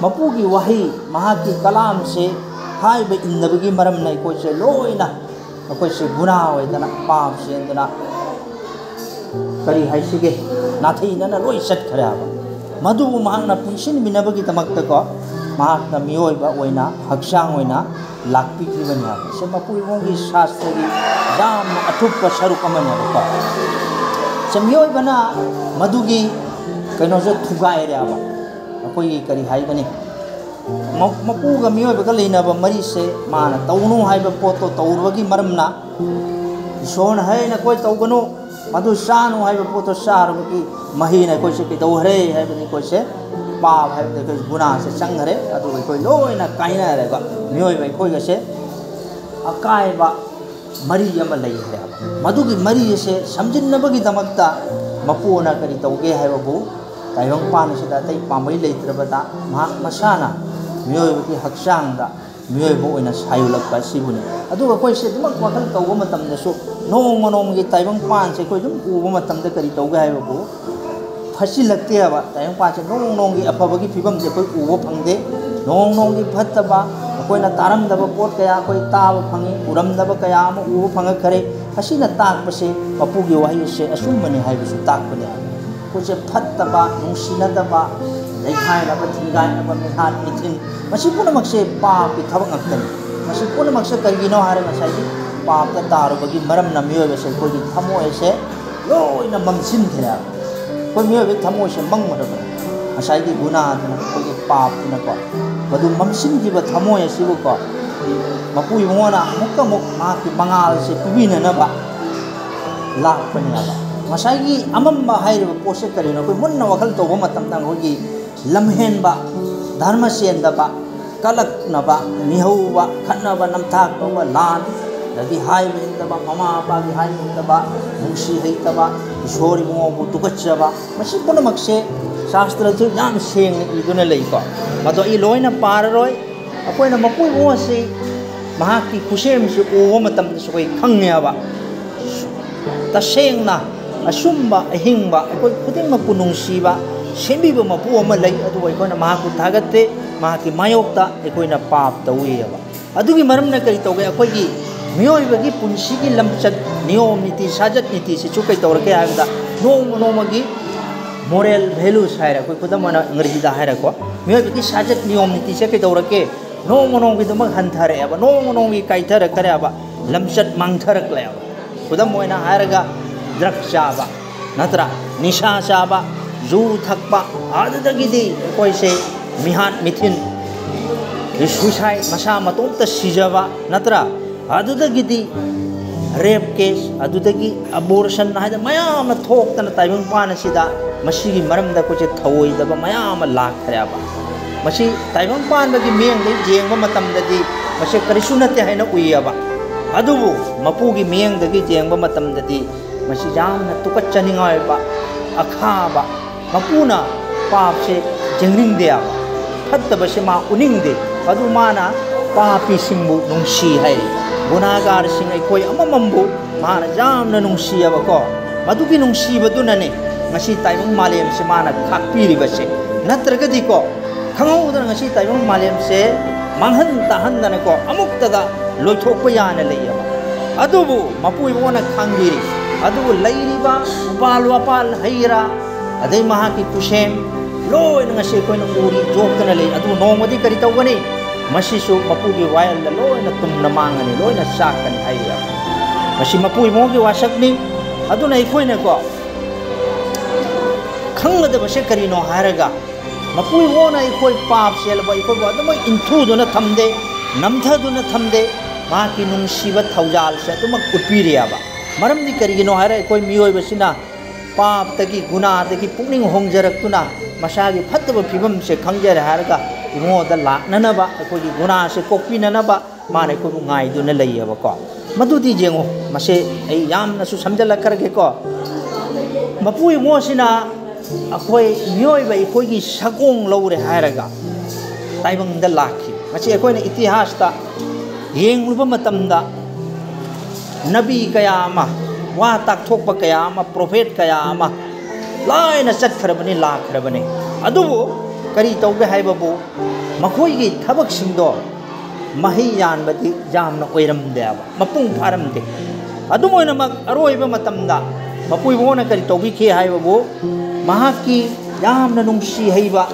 ꯃꯄꯨꯒꯤ ꯋꯥꯍꯩ, ꯃꯍꯥꯛꯀꯤ ꯀꯂꯥꯝꯁꯦ ꯍꯥꯏꯕ ꯏꯟꯗꯕꯒꯤ ꯃꯔꯝꯅ ꯑꯩꯈꯣꯏꯁꯦ ꯂꯣꯏꯅ, ꯑꯩꯈꯣꯏꯁꯦ ꯒꯨꯅꯥ ꯑꯣꯏꯗꯅ, ꯄꯥꯞ ꯆꯦꯟꯗꯅ, ꯀꯔꯤ ꯍꯥꯏꯁꯤꯒꯦ, ꯅꯥꯊꯩꯅꯅ ꯂꯣꯏ ꯆꯠꯈ꯭ꯔꯦ ꯍꯥꯏꯕ꯫ ꯃꯗꯨꯕꯨ ꯃꯍꯥꯛꯅ ꯄꯨꯟꯁꯤꯟꯕꯤꯅꯕꯒꯤꯗꯃꯛꯇꯀꯣ, ꯃꯍꯥꯛꯅ ꯃꯤꯑꯣꯏꯕ ꯑꯣꯏꯅ, ꯍꯛꯆꯥꯡ ꯑꯣꯏꯅ ꯂꯥꯛꯄꯤꯈꯤꯕꯅꯤ ꯍꯥꯏꯕ꯫ ꯁꯤ ꯃꯄꯨ ꯏꯕꯨꯡꯒꯤ ꯁꯥꯁꯇ꯭ꯔꯒꯤ ꯌꯥꯝꯅ ꯑꯊꯨꯞꯄ ꯁꯔꯨꯛ ꯑꯃꯅꯦꯕꯀꯣ꯫ ꯁꯤ ꯃꯤꯑꯣꯏꯕꯅ ꯃꯗꯨꯒꯤ ꯀꯩꯅꯣꯁꯦ ꯊꯨꯒꯥꯏꯔꯦ ꯍꯥꯏꯕ꯫ ꯑꯩꯈꯣꯏꯒꯤ ꯀꯔꯤ ꯍꯥꯏꯒꯅꯤ? ꯃ-, ꯃꯄꯨꯒ ꯃꯤꯑꯣꯏꯕꯒ ꯂꯩꯅꯕ ꯃꯔꯤꯁꯦ ꯃꯥꯅ ꯇꯧꯅꯨ ꯍꯥꯏꯕ ꯄꯣꯠꯇꯣ ꯇꯧꯔꯨꯕꯒꯤ ꯃꯔꯝꯅ, ꯏꯁꯣꯔꯅ "ꯍꯦ, ꯅꯈꯣꯏ ꯇꯧꯒꯅꯨ, ꯃꯗꯨ ꯆꯥꯅꯨ" ꯍꯥꯏꯕ ꯄꯣꯠꯇꯣ ꯆꯥꯔꯨꯕꯒꯤ ꯃꯍꯩꯅ ꯑꯩꯈꯣꯏꯁꯦ ꯀꯩꯗꯧꯈ꯭ꯔꯦ ꯍꯥꯏꯕꯗꯤ, ꯑꯩꯈꯣꯏꯁꯦ ꯄꯥꯞ ꯍꯥꯏꯕꯗꯤ ꯑꯩꯈꯣꯏ ꯒꯨꯅꯥꯁꯦ ꯆꯪꯈ꯭ꯔꯦ꯫ ꯑꯗꯨꯒ ꯑꯩꯈꯣꯏ ꯂꯣꯏꯅ ꯀꯥꯏꯅꯔꯒ ꯃꯤꯑꯣꯏꯕ ꯑꯩꯈꯣꯏꯒꯁꯦ ꯑꯀꯥꯏꯕ ꯃꯔꯤ ꯑꯃ ꯂꯩꯈ꯭ꯔꯦꯕ꯫ ꯃꯗꯨꯒꯤ ꯃꯔꯤ ꯑꯁꯦ ꯁꯝꯖꯤꯟꯅꯕꯒꯤꯗꯃꯛꯇ ꯃꯄꯨꯅ ꯀꯔꯤ ꯇꯧꯒꯦ ꯍꯥꯏꯕꯕꯨ, ꯇꯥꯏꯕꯪꯄꯥꯟ ꯑꯁꯤꯗ ꯑꯇꯩ ꯄꯥꯝꯕꯩ ꯂꯩꯇ꯭ꯔꯕꯗ ꯃꯍꯥꯛ ꯃꯁꯥꯅ ꯃꯤꯑꯣꯏꯕꯒꯤ ꯍꯛꯆꯥꯡꯗ ꯃꯤꯑꯣꯏꯕ ꯑꯣꯏꯅ ꯁꯥꯏꯌꯣꯜꯂꯛꯄ ꯑꯁꯤꯕꯨꯅꯤ꯫ ꯑꯗꯨꯒ ꯑꯩꯈꯣꯏꯁꯦ ꯑꯗꯨꯃꯛ ꯋꯥꯈꯜ ꯇꯧꯕ ꯃꯇꯝꯗꯁꯨ, ꯅꯣꯡꯃ ꯅꯣꯡꯃꯒꯤ ꯇꯥꯏꯕꯪꯄꯥꯟꯁꯦ ꯑꯩꯈꯣꯏ ꯑꯗꯨꯝ ꯎꯕ ꯃꯇꯝꯗ ꯀꯔꯤ ꯇꯧꯒꯦ ꯍꯥꯏꯕꯕꯨ, ꯐꯠꯁꯤꯜꯂꯛꯇꯦꯕ꯫ ꯇꯥꯏꯕꯪꯄꯥꯟꯁꯦ ꯅꯣꯡ ꯅꯣꯡꯒꯤ ꯑꯐꯕꯒꯤ ꯐꯤꯕꯝꯁꯦ ꯑꯩꯈꯣꯏ ꯎꯕ ꯐꯪꯗꯦ꯫ ꯅꯣꯡ ꯅꯣꯡꯒꯤ ꯐꯠꯇꯕ, ꯑꯩꯈꯣꯏꯅ ꯇꯥꯔꯝꯗꯕ ꯄꯣꯠ ꯀꯌꯥ ꯑꯩꯈꯣꯏ ꯇꯥꯕ ꯐꯪꯉꯤ, ꯎꯔꯝꯗꯕ ꯀꯌꯥ ꯑꯃ ꯎꯕ ꯐꯪꯉꯛꯈꯔꯦ꯫ ꯑꯁꯤꯅ ꯇꯥꯛꯄꯁꯦ ꯃꯄꯨꯒꯤ ꯋꯥꯍꯩ ꯑꯁꯦ ꯑꯆꯨꯝꯕꯅꯤ ꯍꯥꯏꯕꯁꯨ ꯇꯥꯛꯄꯅꯦ꯫ ꯑꯩꯈꯣꯏꯁꯦ ꯐꯠꯇꯕ, ꯅꯨꯡꯁꯤꯅꯗꯕ, ꯂꯩꯈꯥꯏꯅꯕ, ꯊꯤꯡꯒꯥꯏꯅꯕ, ꯃꯤꯍꯥꯠ ꯃꯤꯊꯤꯟ, ꯃꯁꯤ ꯄꯨꯝꯅꯃꯛꯁꯦ ꯄꯥꯞꯀꯤ ꯊꯕꯛ ꯉꯥꯛꯇꯅꯤ꯫ ꯃꯁꯤ ꯄꯨꯝꯅꯃꯛꯁꯦ ꯀꯔꯤꯒꯤꯅꯣ ꯍꯥꯏꯔꯒ ꯉꯁꯥꯏꯒꯤ ꯄꯥꯞꯇ ꯇꯥꯔꯨꯕꯒꯤ ꯃꯔꯝꯅ ꯃꯤꯑꯣꯏꯕꯁꯦ ꯑꯩꯈꯣꯏꯒꯤ ꯊꯃꯣꯏ ꯑꯁꯦ ꯂꯣꯏꯅ ꯃꯝꯁꯤꯟꯈ꯭ꯔꯦ꯫ ꯑꯩꯈꯣꯏ ꯃꯤꯑꯣꯏꯕꯒꯤ ꯊꯃꯣꯏꯁꯦ ꯃꯝꯒꯗꯕꯅꯤ꯫ ꯉꯁꯥꯏꯒꯤ ꯒꯨꯅꯥꯗꯨꯅ, ꯑꯩꯈꯣꯏꯒꯤ ꯄꯥꯞꯇꯨꯅꯀꯣ, ꯃꯗꯨ ꯃꯝꯁꯤꯟꯈꯤꯕ ꯊꯃꯣꯏ ꯑꯁꯤꯕꯨꯀꯣ, ꯃꯄꯨ ꯏꯕꯨꯡꯉꯣꯅ ꯑꯃꯨꯛꯀ ꯑꯃꯨꯛ ꯃꯍꯥꯛꯀꯤ ꯃꯉꯥꯜꯁꯦ ꯄꯤꯕꯤꯅꯅꯕ ꯂꯥꯛꯄꯅꯦꯕ꯫ ꯉꯁꯥꯏꯒꯤ ꯑꯃꯝꯕ ꯍꯥꯏꯔꯤꯕ ꯄꯣꯠꯁꯦ ꯀꯔꯤꯅꯣ? ꯑꯩꯈꯣꯏ ꯃꯨꯟꯅ ꯋꯥꯈꯜ ꯇꯧꯕ ꯃꯇꯝꯗ ꯑꯩꯈꯣꯏꯒꯤ ꯂꯝꯍꯦꯟꯕ, ꯙꯔꯃ ꯆꯦꯟꯗꯕ, ꯀꯂꯛꯅꯕ, ꯃꯤꯍꯧꯕ, ꯈꯠꯅꯕ, ꯅꯝꯊꯥꯛ ꯇꯧꯕ, ꯂꯥꯟ, ꯑꯗꯒꯤ ꯍꯥꯏꯕ ꯏꯟꯗꯕ, ꯃꯃꯥ ꯃꯄꯥꯒꯤ ꯍꯥꯏꯕ ꯏꯟꯗꯕ, ꯅꯨꯡꯁꯤ ꯍꯩꯇꯕ, ꯏꯁꯣꯔ ꯏꯕꯨꯡꯉꯣꯕꯨ ꯇꯨꯀꯠꯆꯕ, ꯃꯁꯤ ꯄꯨꯝꯅꯃꯛꯁꯦ ꯁꯥꯁꯇ꯭ꯔꯗꯁꯨ ꯌꯥꯝ ꯁꯦꯡꯅ ꯏꯗꯨꯅ ꯂꯩꯀꯣ꯫ ꯃꯗꯣ ꯑꯩ ꯂꯣꯏꯅ ꯄꯥꯔꯔꯣꯏ꯫ ꯑꯩꯈꯣꯏꯅ ꯃꯄꯨ ꯏꯕꯨꯡꯉꯣ ꯑꯁꯤ ꯃꯍꯥꯛꯀꯤ ꯈꯨꯠꯁꯦꯝꯁꯤ ꯎꯕ ꯃꯇꯝꯗꯁꯨ ꯑꯩꯈꯣꯏ ꯈꯪꯉꯦꯕ꯫ ꯇꯁꯦꯡꯅ ꯑꯆꯨꯝꯕ, ꯑꯍꯤꯡꯕ, ꯑꯩꯈꯣꯏ ꯈꯨꯗꯤꯡꯃꯛꯄꯨ ꯅꯨꯡꯁꯤꯕ, ꯁꯦꯝꯕꯤꯕ ꯃꯄꯨ ꯑꯃ ꯂꯩ, ꯑꯗꯨꯕꯨ ꯑꯩꯈꯣꯏꯅ ꯃꯍꯥꯛꯄꯨ ꯊꯥꯒꯠꯇꯦ, ꯃꯍꯥꯛꯀꯤ ꯃꯥꯌꯣꯛꯇ ꯑꯩꯈꯣꯏꯅ ꯄꯥꯞ ꯇꯧꯏꯑꯕ꯫ ꯑꯗꯨꯒꯤ ꯃꯔꯝꯅ ꯀꯔꯤ ꯇꯧꯒꯦ? ꯑꯩꯈꯣꯏꯒꯤ ꯃꯤꯑꯣꯏꯕꯒꯤ ꯄꯨꯟꯁꯤꯒꯤ ꯂꯝꯆꯠ, ꯅꯤꯌꯣꯝ ꯅꯤꯇꯤ, ꯁꯥꯖꯠ ꯅꯤꯇꯤꯁꯤꯁꯨ ꯀꯩ ꯇꯧꯔꯛꯀꯦ ꯍꯥꯏꯕꯗ, ꯅꯣꯡꯃ ꯅꯣꯡꯃꯒꯤ moral values ꯍꯥꯏꯔꯦ, ꯑꯩꯈꯣꯏ ꯈꯨꯗꯝ ꯑꯣꯏꯅ ꯏꯪꯒ꯭ꯔꯦꯖꯤꯗ ꯍꯥꯏꯔꯦꯀꯣ, ꯃꯤꯑꯣꯏꯕꯒꯤ ꯁꯥꯖꯠ ꯅꯤꯌꯣꯝ ꯅꯤꯇꯤꯁꯦ ꯀꯩꯗꯧꯔꯛꯀꯦ? ꯅꯣꯡꯃ ꯅꯣꯡꯃꯒꯤꯗꯃꯛ ꯍꯟꯊꯔꯛꯑꯦꯕ, ꯅꯣꯡꯃ ꯅꯣꯡꯃꯒꯤ ꯀꯥꯏꯊꯔꯛꯈ꯭ꯔꯦꯕ, ꯂꯝꯆꯠ ꯃꯥꯡꯊꯔꯛꯂꯦꯕ꯫ ꯈꯨꯗꯝ ꯑꯣꯏꯅ ꯍꯥꯏꯔꯒ, drug ꯆꯥꯕ, ꯅꯠꯇ꯭ꯔꯥ? ꯅꯤꯁꯥ ꯆꯥꯕ, ꯌꯨ ꯊꯛꯄ, ꯑꯗꯨꯗꯒꯤꯗꯤ ꯑꯩꯈꯣꯏꯁꯦ ꯃꯤꯍꯥꯠ ꯃꯤꯊꯤꯟ, suicide, ꯃꯁꯥ ꯃꯇꯣꯝꯇ ꯁꯤꯖꯕ, ꯅꯠꯇ꯭ꯔꯥ? ꯑꯗꯨꯗꯒꯤꯗꯤ rape case, ꯑꯗꯨꯗꯒꯤ abortion ꯍꯥꯏꯗꯅ ꯃꯌꯥꯝ ꯑꯃ ꯊꯣꯛꯇꯅ ꯇꯥꯏꯕꯪꯄꯥꯟ ꯑꯁꯤꯗ ꯃꯁꯤꯒꯤ ꯃꯔꯝꯗ ꯑꯩꯈꯣꯏꯁꯦ ꯊꯧꯑꯣꯏꯗꯕ ꯃꯌꯥꯝ ꯑꯃ ꯂꯥꯛꯈ꯭ꯔꯦꯕ꯫ ꯃꯁꯤ ꯇꯥꯏꯕꯪ ꯄꯥꯟꯕꯒꯤ ꯃꯤꯠꯌꯦꯡꯗꯒꯤ ꯌꯦꯡꯕ ꯃꯇꯝꯗꯗꯤ ꯃꯁꯤ ꯀꯔꯤꯁꯨ ꯅꯠꯇꯦ ꯍꯥꯏꯅ ꯎꯏꯌꯦꯕ꯫ ꯑꯗꯨꯕꯨ ꯃꯄꯨꯒꯤ ꯃꯤꯠꯌꯦꯡꯗꯒꯤ ꯌꯦꯡꯕ ꯃꯇꯝꯗꯗꯤ ꯃꯁꯤ ꯌꯥꯝꯅ ꯇꯨꯀꯠꯆꯅꯤꯡꯉꯥꯏ ꯑꯣꯏꯕ, ꯑꯈꯥꯕ, ꯃꯄꯨꯅ ꯄꯥꯞꯁꯦ ꯌꯦꯡꯅꯤꯡꯗꯦꯕ, ꯐꯠꯇꯕꯁꯦ ꯃꯥ ꯎꯅꯤꯡꯗꯦ꯫ ꯑꯗꯨ ꯃꯥꯅ ꯄꯥꯄꯤꯁꯤꯡꯕꯨ ꯅꯨꯡꯁꯤ ꯍꯥꯏꯔꯤ꯫ ꯒꯨꯅꯥꯒꯥꯔꯁꯤꯡ ꯑꯩꯈꯣꯏ ꯑꯃꯃꯝꯕꯨ ꯃꯥꯅ ꯌꯥꯝꯅ ꯅꯨꯡꯁꯤꯌꯦꯕꯀꯣ꯫ ꯃꯗꯨꯒꯤ ꯅꯨꯡꯁꯤꯕꯗꯨꯅꯅꯦ ꯉꯁꯤ ꯇꯥꯏꯕꯪ ꯃꯥꯂꯦꯝꯁꯦ ꯃꯥꯅ ꯈꯥꯛꯄꯤꯔꯤꯕꯁꯦ꯫ ꯅꯠꯇ꯭ꯔꯒꯗꯤꯀꯣ, ꯈꯪꯍꯧꯗꯅ ꯉꯁꯤ ꯇꯥꯏꯕꯪ ꯃꯥꯂꯦꯝꯁꯦ ꯃꯥꯡꯍꯟ ꯇꯥꯍꯟꯗꯅꯀꯣ, ꯑꯃꯨꯛꯇꯗ ꯂꯣꯏꯊꯣꯛꯄ ꯌꯥꯅ ꯂꯩꯌꯦꯕ꯫ ꯑꯗꯨꯕꯨ ꯃꯄꯨ ꯏꯕꯨꯡꯉꯣꯅ ꯈꯪꯕꯤꯔꯤ꯫ ꯑꯗꯨꯕꯨ ꯂꯩꯔꯤꯕ ꯎꯄꯥꯜ ꯋꯥꯄꯥꯜ, ꯍꯩ ꯔꯥ, ꯑꯗꯩ ꯃꯍꯥꯛꯀꯤ ꯈꯨꯠꯁꯦꯝ ꯂꯣꯏꯅ ꯉꯁꯤ ꯑꯩꯈꯣꯏꯅ ꯎꯔꯤ, ꯌꯣꯛꯇꯅ ꯂꯩ꯫ ꯑꯗꯨꯕꯨ ꯅꯣꯡꯃꯗꯤ ꯀꯔꯤ ꯇꯧꯒꯅꯤ? ꯃꯁꯤꯁꯨ ꯃꯄꯨꯒꯤ ꯋꯥꯌꯦꯜꯗ ꯂꯣꯏꯅ ꯇꯨꯝꯅ ꯃꯥꯡꯒꯅꯤ, ꯂꯣꯏꯅ ꯆꯥꯛꯀꯅꯤ ꯍꯥꯏꯔꯤ꯫ ꯃꯁꯤ ꯃꯄꯨ ꯏꯕꯨꯡꯉꯣꯒꯤ ꯋꯥꯁꯛꯅꯤ꯫ ꯑꯗꯨꯅ ꯑꯩꯈꯣꯏꯅꯀꯣ ꯈꯪꯒꯗꯕꯁꯦ ꯀꯔꯤꯅꯣ ꯍꯥꯏꯔꯒ, ꯃꯄꯨ ꯏꯕꯨꯡꯉꯣꯅ ꯑꯩꯈꯣꯏ ꯄꯥꯞ ꯆꯦꯜꯂꯕ ꯑꯩꯈꯣꯏꯕꯨ ꯑꯗꯨꯃꯛ ꯏꯟꯊꯨꯗꯨꯅ ꯊꯝꯗꯦ, ꯅꯝꯊꯗꯨꯅ ꯊꯝꯗꯦ꯫ ꯃꯍꯥꯛꯀꯤ ꯅꯨꯡꯁꯤꯕ ꯊꯧꯖꯥꯜꯁꯦ ꯑꯗꯨꯃꯛ ꯎꯠꯄꯤꯔꯤꯑꯕ꯫ ꯃꯔꯝꯗꯤ ꯀꯔꯤꯒꯤꯅꯣ ꯍꯥꯏꯔ, ꯑꯩꯈꯣꯏ ꯃꯤꯑꯣꯏꯕꯁꯤꯅ ꯄꯥꯞꯇꯒꯤ, ꯒꯨꯅꯥꯗꯒꯤ ꯄꯨꯛꯅꯤꯡ ꯍꯣꯡꯖꯔꯛꯇꯨꯅ ꯃꯁꯥꯒꯤ ꯐꯠꯇꯕ ꯐꯤꯕꯝꯁꯦ ꯈꯪꯖꯔꯦ ꯍꯥꯏꯔꯒ ꯏꯕꯨꯡꯉꯣꯗ ꯂꯥꯛꯅꯅꯕ, ꯑꯩꯈꯣꯏꯒꯤ ꯒꯨꯅꯥꯁꯦ ꯀꯣꯛꯄꯤꯅꯅꯕ ꯃꯥꯅ ꯑꯩꯈꯣꯏꯕꯨ ꯉꯥꯏꯗꯨꯅ ꯂꯩꯌꯦꯕꯀꯣ꯫ ꯃꯗꯨꯗꯤ ꯌꯦꯡꯉꯨ, ꯃꯁꯦ ꯑꯩ ꯌꯥꯝꯅꯁꯨ ꯁꯝꯖꯜꯂꯛꯈ꯭ꯔꯒꯦꯀꯣ꯫ ꯃꯄꯨ ꯏꯕꯨꯡꯉꯣꯁꯤꯅ ꯑꯩꯈꯣꯏ ꯃꯤꯑꯣꯏꯕ ꯑꯩꯈꯣꯏꯒꯤ ꯁꯒꯣꯡ ꯂꯧꯔꯦ ꯍꯥꯏꯔꯒ ꯇꯥꯏꯕꯪꯗ ꯂꯥꯛꯈꯤ꯫ ꯃꯁꯤ ꯑꯩꯈꯣꯏꯅ ꯏꯇꯤꯍꯥꯁꯇ ꯌꯦꯡꯂꯨꯕ ꯃꯇꯝꯗ ꯅꯕꯤ ꯀꯌꯥ ꯑꯃ, ꯋꯥ ꯇꯥꯛꯊꯣꯛꯄ ꯀꯌꯥ ꯑꯃ, ꯄ꯭ꯔꯣꯐꯦꯠ ꯀꯌꯥ ꯑꯃ ꯂꯣꯏꯅ ꯆꯠꯈ꯭ꯔꯕꯅꯤ, ꯂꯥꯛꯈ꯭ꯔꯕꯅꯤ꯫ ꯑꯗꯨꯕꯨ ꯀꯔꯤ ꯇꯧꯒꯦ ꯍꯥꯏꯕꯕꯨ, ꯃꯈꯣꯏꯒꯤ ꯊꯕꯛꯁꯤꯡꯗꯣ ꯃꯍꯩ ꯌꯥꯟꯕꯗꯤ ꯌꯥꯝꯅ ꯑꯣꯏꯔꯝꯗꯦꯕ, ꯃꯄꯨꯡ ꯐꯥꯔꯝꯗꯦ꯫ ꯑꯗꯨꯝ ꯑꯣꯏꯅꯃꯛ, ꯑꯔꯣꯏꯕ ꯃꯇꯝꯗ ꯃꯄꯨ ꯏꯕꯨꯡꯉꯣꯅ ꯀꯔꯤ ꯇꯧꯕꯤꯈꯤ ꯍꯥꯏꯕꯕꯨ, ꯃꯍꯥꯛꯀꯤ ꯌꯥꯝꯅ ꯅꯨꯡꯁꯤ ꯍꯩꯕ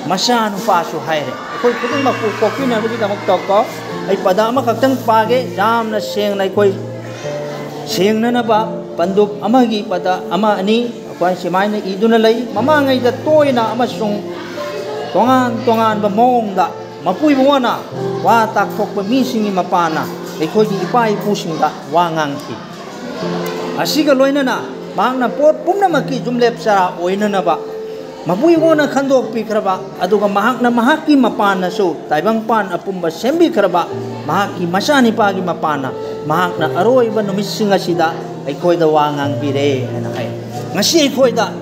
ꯃꯆꯥꯅꯨꯄꯥꯁꯨ ꯍꯥꯏꯔꯦ꯫ ꯑꯩꯈꯣꯏ ꯈꯨꯗꯤꯡꯃꯛꯄꯨ ꯀꯣꯛꯄꯤꯅꯕꯒꯤꯗꯃꯛꯇ ꯀꯣ, ꯑꯩ ꯄꯗ ꯑꯃꯈꯛꯇꯪ ꯄꯥꯒꯦ, ꯌꯥꯝꯅ ꯁꯦꯡꯅ ꯑꯩꯈꯣꯏ ꯁꯦꯡꯅꯅꯕ ꯄꯟꯗꯨꯞ ꯑꯃꯒꯤ ꯄꯗ ꯑꯃ ꯑꯅꯤ ꯑꯩꯈꯣꯏ ꯁꯨꯃꯥꯏꯅ ꯏꯗꯨꯅ ꯂꯩ꯫ ꯃꯃꯥꯡꯉꯩꯗ ꯇꯣꯏꯅ ꯑꯃꯁꯨꯡ ꯇꯣꯉꯥꯟ ꯇꯣꯉꯥꯟꯕ ꯃꯑꯣꯡꯗ ꯃꯄꯨ ꯏꯕꯨꯡꯉꯣꯅ ꯋꯥ ꯇꯥꯛꯊꯣꯛꯄ ꯃꯤꯁꯤꯡꯒꯤ ꯃꯄꯥꯅ ꯑꯩꯈꯣꯏꯒꯤ ꯏꯄꯥ ꯏꯄꯨꯁꯤꯡꯗ ꯋꯥ ꯉꯥꯡꯈꯤ꯫ ꯑꯁꯤꯒ ꯂꯣꯏꯅꯅ ꯃꯍꯥꯛꯅ ꯄꯣꯠ ꯄꯨꯝꯅꯃꯛꯀꯤ ꯌꯨꯝꯂꯦꯞ ꯆꯔꯥ ꯑꯣꯏꯅꯅꯕ ꯃꯄꯨ ꯏꯕꯨꯡꯉꯣꯅ ꯈꯟꯗꯣꯛꯄꯤꯈ꯭ꯔꯕ, ꯑꯗꯨꯒ ꯃꯍꯥꯛꯅ ꯃꯍꯥꯛꯀꯤ ꯃꯄꯥꯟꯅꯁꯨ ꯇꯥꯏꯕꯪꯄꯥꯟ ꯑꯄꯨꯝꯕ ꯁꯦꯝꯕꯤꯈ꯭ꯔꯕ ꯃꯍꯥꯛꯀꯤ ꯃꯆꯥꯅꯤꯄꯥꯒꯤ ꯃꯄꯥꯟꯅ ꯃꯍꯥꯛꯅ ꯑꯔꯣꯏꯕ ꯅꯨꯃꯤꯠꯁꯤꯡ ꯑꯁꯤꯗ ꯑꯩꯈꯣꯏꯗ ꯋꯥ ꯉꯥꯡꯕꯤꯔꯦ ꯍꯥꯏꯅ ꯍꯥꯏ꯫ ꯉꯁꯤ ꯑꯩꯈꯣꯏꯗ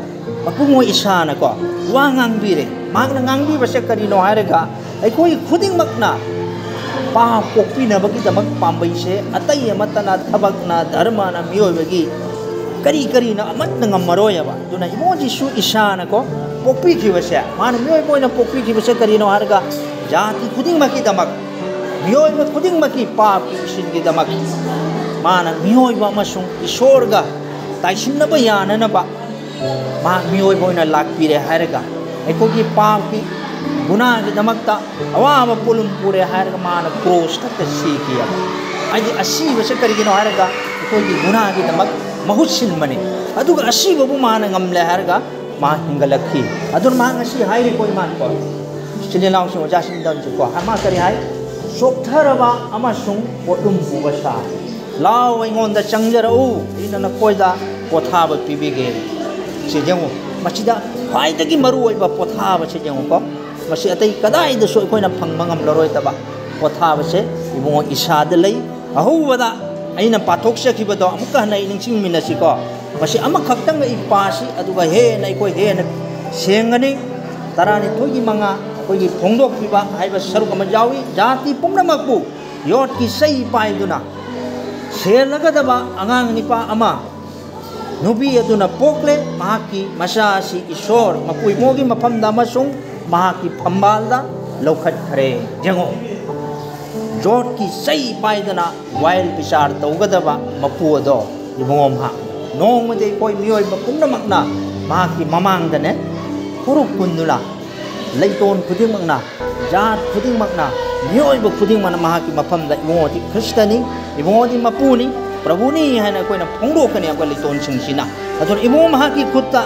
ꯃꯄꯨꯡ ꯑꯣꯏ ꯏꯁꯥꯅꯀꯣ ꯋꯥ ꯉꯥꯡꯕꯤꯔꯦ꯫ ꯃꯍꯥꯛꯅ ꯉꯥꯡꯕꯤꯕꯁꯦ ꯀꯔꯤꯅꯣ ꯍꯥꯏꯔꯒ, ꯑꯩꯈꯣꯏ ꯈꯨꯗꯤꯡꯃꯛꯅ ꯄꯥꯞ ꯀꯣꯛꯄꯤꯅꯕꯒꯤꯗꯃꯛ ꯄꯥꯝꯕꯩꯁꯦ ꯑꯇꯩ ꯑꯃꯠꯇꯅ, ꯊꯕꯛꯅ, ꯙꯔꯃꯅ, ꯃꯤꯑꯣꯏꯕꯒꯤ ꯀꯔꯤ ꯀꯔꯤꯅ ꯑꯃꯠꯇ ꯉꯝꯃꯔꯣꯏꯑꯕ꯫ ꯑꯗꯨꯅ ꯏꯕꯨꯡꯉꯣ ꯖꯤꯁꯨ ꯏꯁꯥꯅꯀꯣ ꯄꯣꯛꯄꯤꯈꯤꯕꯁꯦ, ꯃꯥꯅ ꯃꯤꯑꯣꯏꯕ ꯑꯣꯏꯅ ꯄꯣꯛꯄꯤꯈꯤꯕꯁꯦ ꯀꯔꯤꯅꯣ ꯍꯥꯏꯔꯒ, ꯖꯥꯇꯤ ꯈꯨꯗꯤꯡꯃꯛꯀꯤꯗꯃꯛ, ꯃꯤꯑꯣꯏꯕ ꯈꯨꯗꯤꯡꯃꯛꯀꯤ ꯄꯥꯞꯀꯤ ꯏꯁꯤꯡꯒꯤꯗꯃꯛ ꯃꯥꯅ ꯃꯤꯑꯣꯏꯕ ꯑꯃꯁꯨꯡ ꯏꯁꯣꯔꯒ ꯇꯥꯏꯁꯤꯟꯅꯕ ꯌꯥꯅꯅꯕ ꯃꯍꯥꯛ ꯃꯤꯑꯣꯏꯕ ꯑꯣꯏꯅ ꯂꯥꯛꯄꯤꯔꯦ ꯍꯥꯏꯔꯒ, ꯑꯩꯈꯣꯏꯒꯤ ꯄꯥꯞꯀꯤ ꯒꯨꯅꯥꯒꯤꯗꯃꯛꯇ ꯑꯋꯥꯕ ꯄꯣꯠꯂꯨꯝ ꯄꯨꯔꯦ ꯍꯥꯏꯔꯒ ꯃꯥꯅ ꯀ꯭ꯔꯣꯁ ꯈꯛꯇ ꯁꯤꯈꯤ꯫ ꯍꯥꯏꯗꯤ ꯑꯁꯤꯕꯁꯦ ꯀꯔꯤꯒꯤꯅꯣ ꯍꯥꯏꯔꯒ ꯑꯩꯈꯣꯏꯒꯤ ꯒꯨꯅꯥꯒꯤꯗꯃꯛ ꯃꯍꯨꯠ ꯁꯤꯟꯕꯅꯤ꯫ ꯑꯗꯨꯒ ꯑꯁꯤꯕꯕꯨ ꯃꯥꯅ ꯉꯝꯂꯦ ꯍꯥꯏꯔꯒ ꯃꯥ ꯍꯤꯡꯒꯠꯂꯛꯈꯤ꯫ ꯑꯗꯨꯅ ꯃꯍꯥꯛ ꯉꯁꯤ ꯍꯥꯏꯔꯤꯀꯣ, ꯏꯃꯥꯅꯀꯣ, ꯏꯆꯤꯜ ꯏꯅꯥꯎꯁꯤꯡ, ꯑꯣꯖꯥꯁꯤꯡꯗꯁꯨꯀꯣ, ꯃꯥ ꯀꯔꯤ ꯍꯥꯏ? "ꯆꯣꯛꯊꯔꯕ ꯑꯃꯁꯨꯡ ꯄꯣꯠꯂꯨꯝ ꯄꯨꯕ ꯁꯥ, ꯂꯥꯎ, ꯑꯩꯉꯣꯟꯗ ꯆꯪꯖꯔꯛꯎ, ꯑꯩꯅ ꯅꯈꯣꯏꯗ ꯄꯣꯊꯥꯕ ꯄꯤꯕꯤꯒꯦ"꯫ ꯁꯤ ꯌꯦꯡꯉꯨ, ꯃꯁꯤꯗ ꯈ꯭ꯋꯥꯏꯗꯒꯤ ꯃꯔꯨꯑꯣꯏꯕ ꯄꯣꯊꯥꯕꯁꯦ ꯌꯦꯡꯉꯨꯀꯣ꯫ ꯃꯁꯤ ꯑꯇꯩ ꯀꯗꯥꯏꯗꯁꯨ ꯑꯩꯈꯣꯏꯅ ꯐꯪꯕ ꯉꯝꯂꯔꯣꯏꯗꯕ ꯄꯣꯊꯥꯕꯁꯦ ꯏꯕꯨꯡꯉꯣ ꯏꯁꯥꯗ ꯂꯩ꯫ ꯑꯍꯧꯕꯗ ꯑꯩꯅ ꯄꯥꯊꯣꯛꯆꯈꯤꯕꯗꯣ ꯑꯃꯨꯛꯀ ꯍꯟꯅ ꯑꯩ ꯅꯤꯡꯁꯤꯡꯃꯤꯟꯅꯁꯤꯀꯣ꯫ ꯃꯁꯤ ꯑꯃꯈꯛꯇꯪ ꯑꯩ ꯄꯥꯁꯤ, ꯑꯗꯨꯒ ꯍꯦꯟꯅ ꯑꯩꯈꯣꯏ ꯍꯦꯟꯅ ꯁꯦꯡꯒꯅꯤ꯫ ꯇꯔꯥꯅꯤꯊꯣꯏꯒꯤ ꯃꯉꯥ, ꯑꯩꯈꯣꯏꯒꯤ ꯐꯣꯡꯗꯣꯛꯄꯤꯕ ꯍꯥꯏꯕ ꯁꯔꯨꯛ ꯑꯃ ꯌꯥꯎꯏ꯫ "ꯖꯥꯇꯤ ꯄꯨꯝꯅꯃꯛꯄꯨ ꯌꯣꯠꯀꯤ ꯆꯩ ꯄꯥꯏꯗꯨꯅ ꯁꯦꯜꯂꯒꯗꯕ ꯑꯉꯥꯡ ꯅꯤꯄꯥ ꯑꯃ ꯅꯨꯄꯤ ꯑꯗꯨꯅ ꯄꯣꯛꯂꯦ꯫ ꯃꯍꯥꯛꯀꯤ ꯃꯆꯥ ꯑꯁꯤ ꯏꯁꯣꯔ ꯃꯄꯨ ꯏꯕꯨꯡꯉꯣꯒꯤ ꯃꯐꯝꯗ ꯑꯃꯁꯨꯡ ꯃꯍꯥꯛꯀꯤ ꯐꯝꯕꯥꯜꯗ ꯂꯧꯈꯠꯈ꯭ꯔꯦ"꯫ ꯌꯦꯡꯉꯣ, ꯌꯣꯠꯀꯤ ꯆꯩ ꯄꯥꯏꯗꯅ ꯋꯥꯌꯦꯜ ꯕꯤꯆꯥꯔ ꯇꯧꯒꯗꯕ ꯃꯄꯨ ꯑꯗꯣ ꯏꯕꯨꯡꯉꯣ ꯃꯍꯥꯛ꯫ ꯅꯣꯡꯃꯗꯤ ꯑꯩꯈꯣꯏ ꯃꯤꯑꯣꯏꯕ ꯄꯨꯝꯅꯃꯛꯅ ꯃꯍꯥꯛꯀꯤ ꯃꯃꯥꯡꯗꯅꯦ ꯐꯨꯔꯨꯞ ꯄꯨꯟꯗꯨꯅ, ꯂꯩꯇꯣꯟ ꯈꯨꯗꯤꯡꯃꯛꯅ, ꯖꯥꯠ ꯈꯨꯗꯤꯡꯃꯛꯅ, ꯃꯤꯑꯣꯏꯕ ꯈꯨꯗꯤꯡꯃꯛꯅ ꯃꯍꯥꯛꯀꯤ ꯃꯐꯝꯗ, "ꯏꯕꯨꯡꯉꯣꯗꯤ ꯈ꯭ꯔꯤꯁꯇꯅꯤ, ꯏꯕꯨꯡꯉꯣꯗꯤ ꯃꯄꯨꯅꯤ, ꯄ꯭ꯔꯚꯨꯅꯤ" ꯍꯥꯏꯅ ꯑꯩꯈꯣꯏꯅ ꯐꯣꯡꯗꯣꯛꯀꯅꯤ ꯑꯩꯈꯣꯏ ꯂꯩꯇꯣꯟꯁꯤꯡꯁꯤꯅ꯫ ꯑꯗꯨꯅ ꯏꯕꯨꯡꯉꯣ ꯃꯍꯥꯛꯀꯤ ꯈꯨꯠꯇ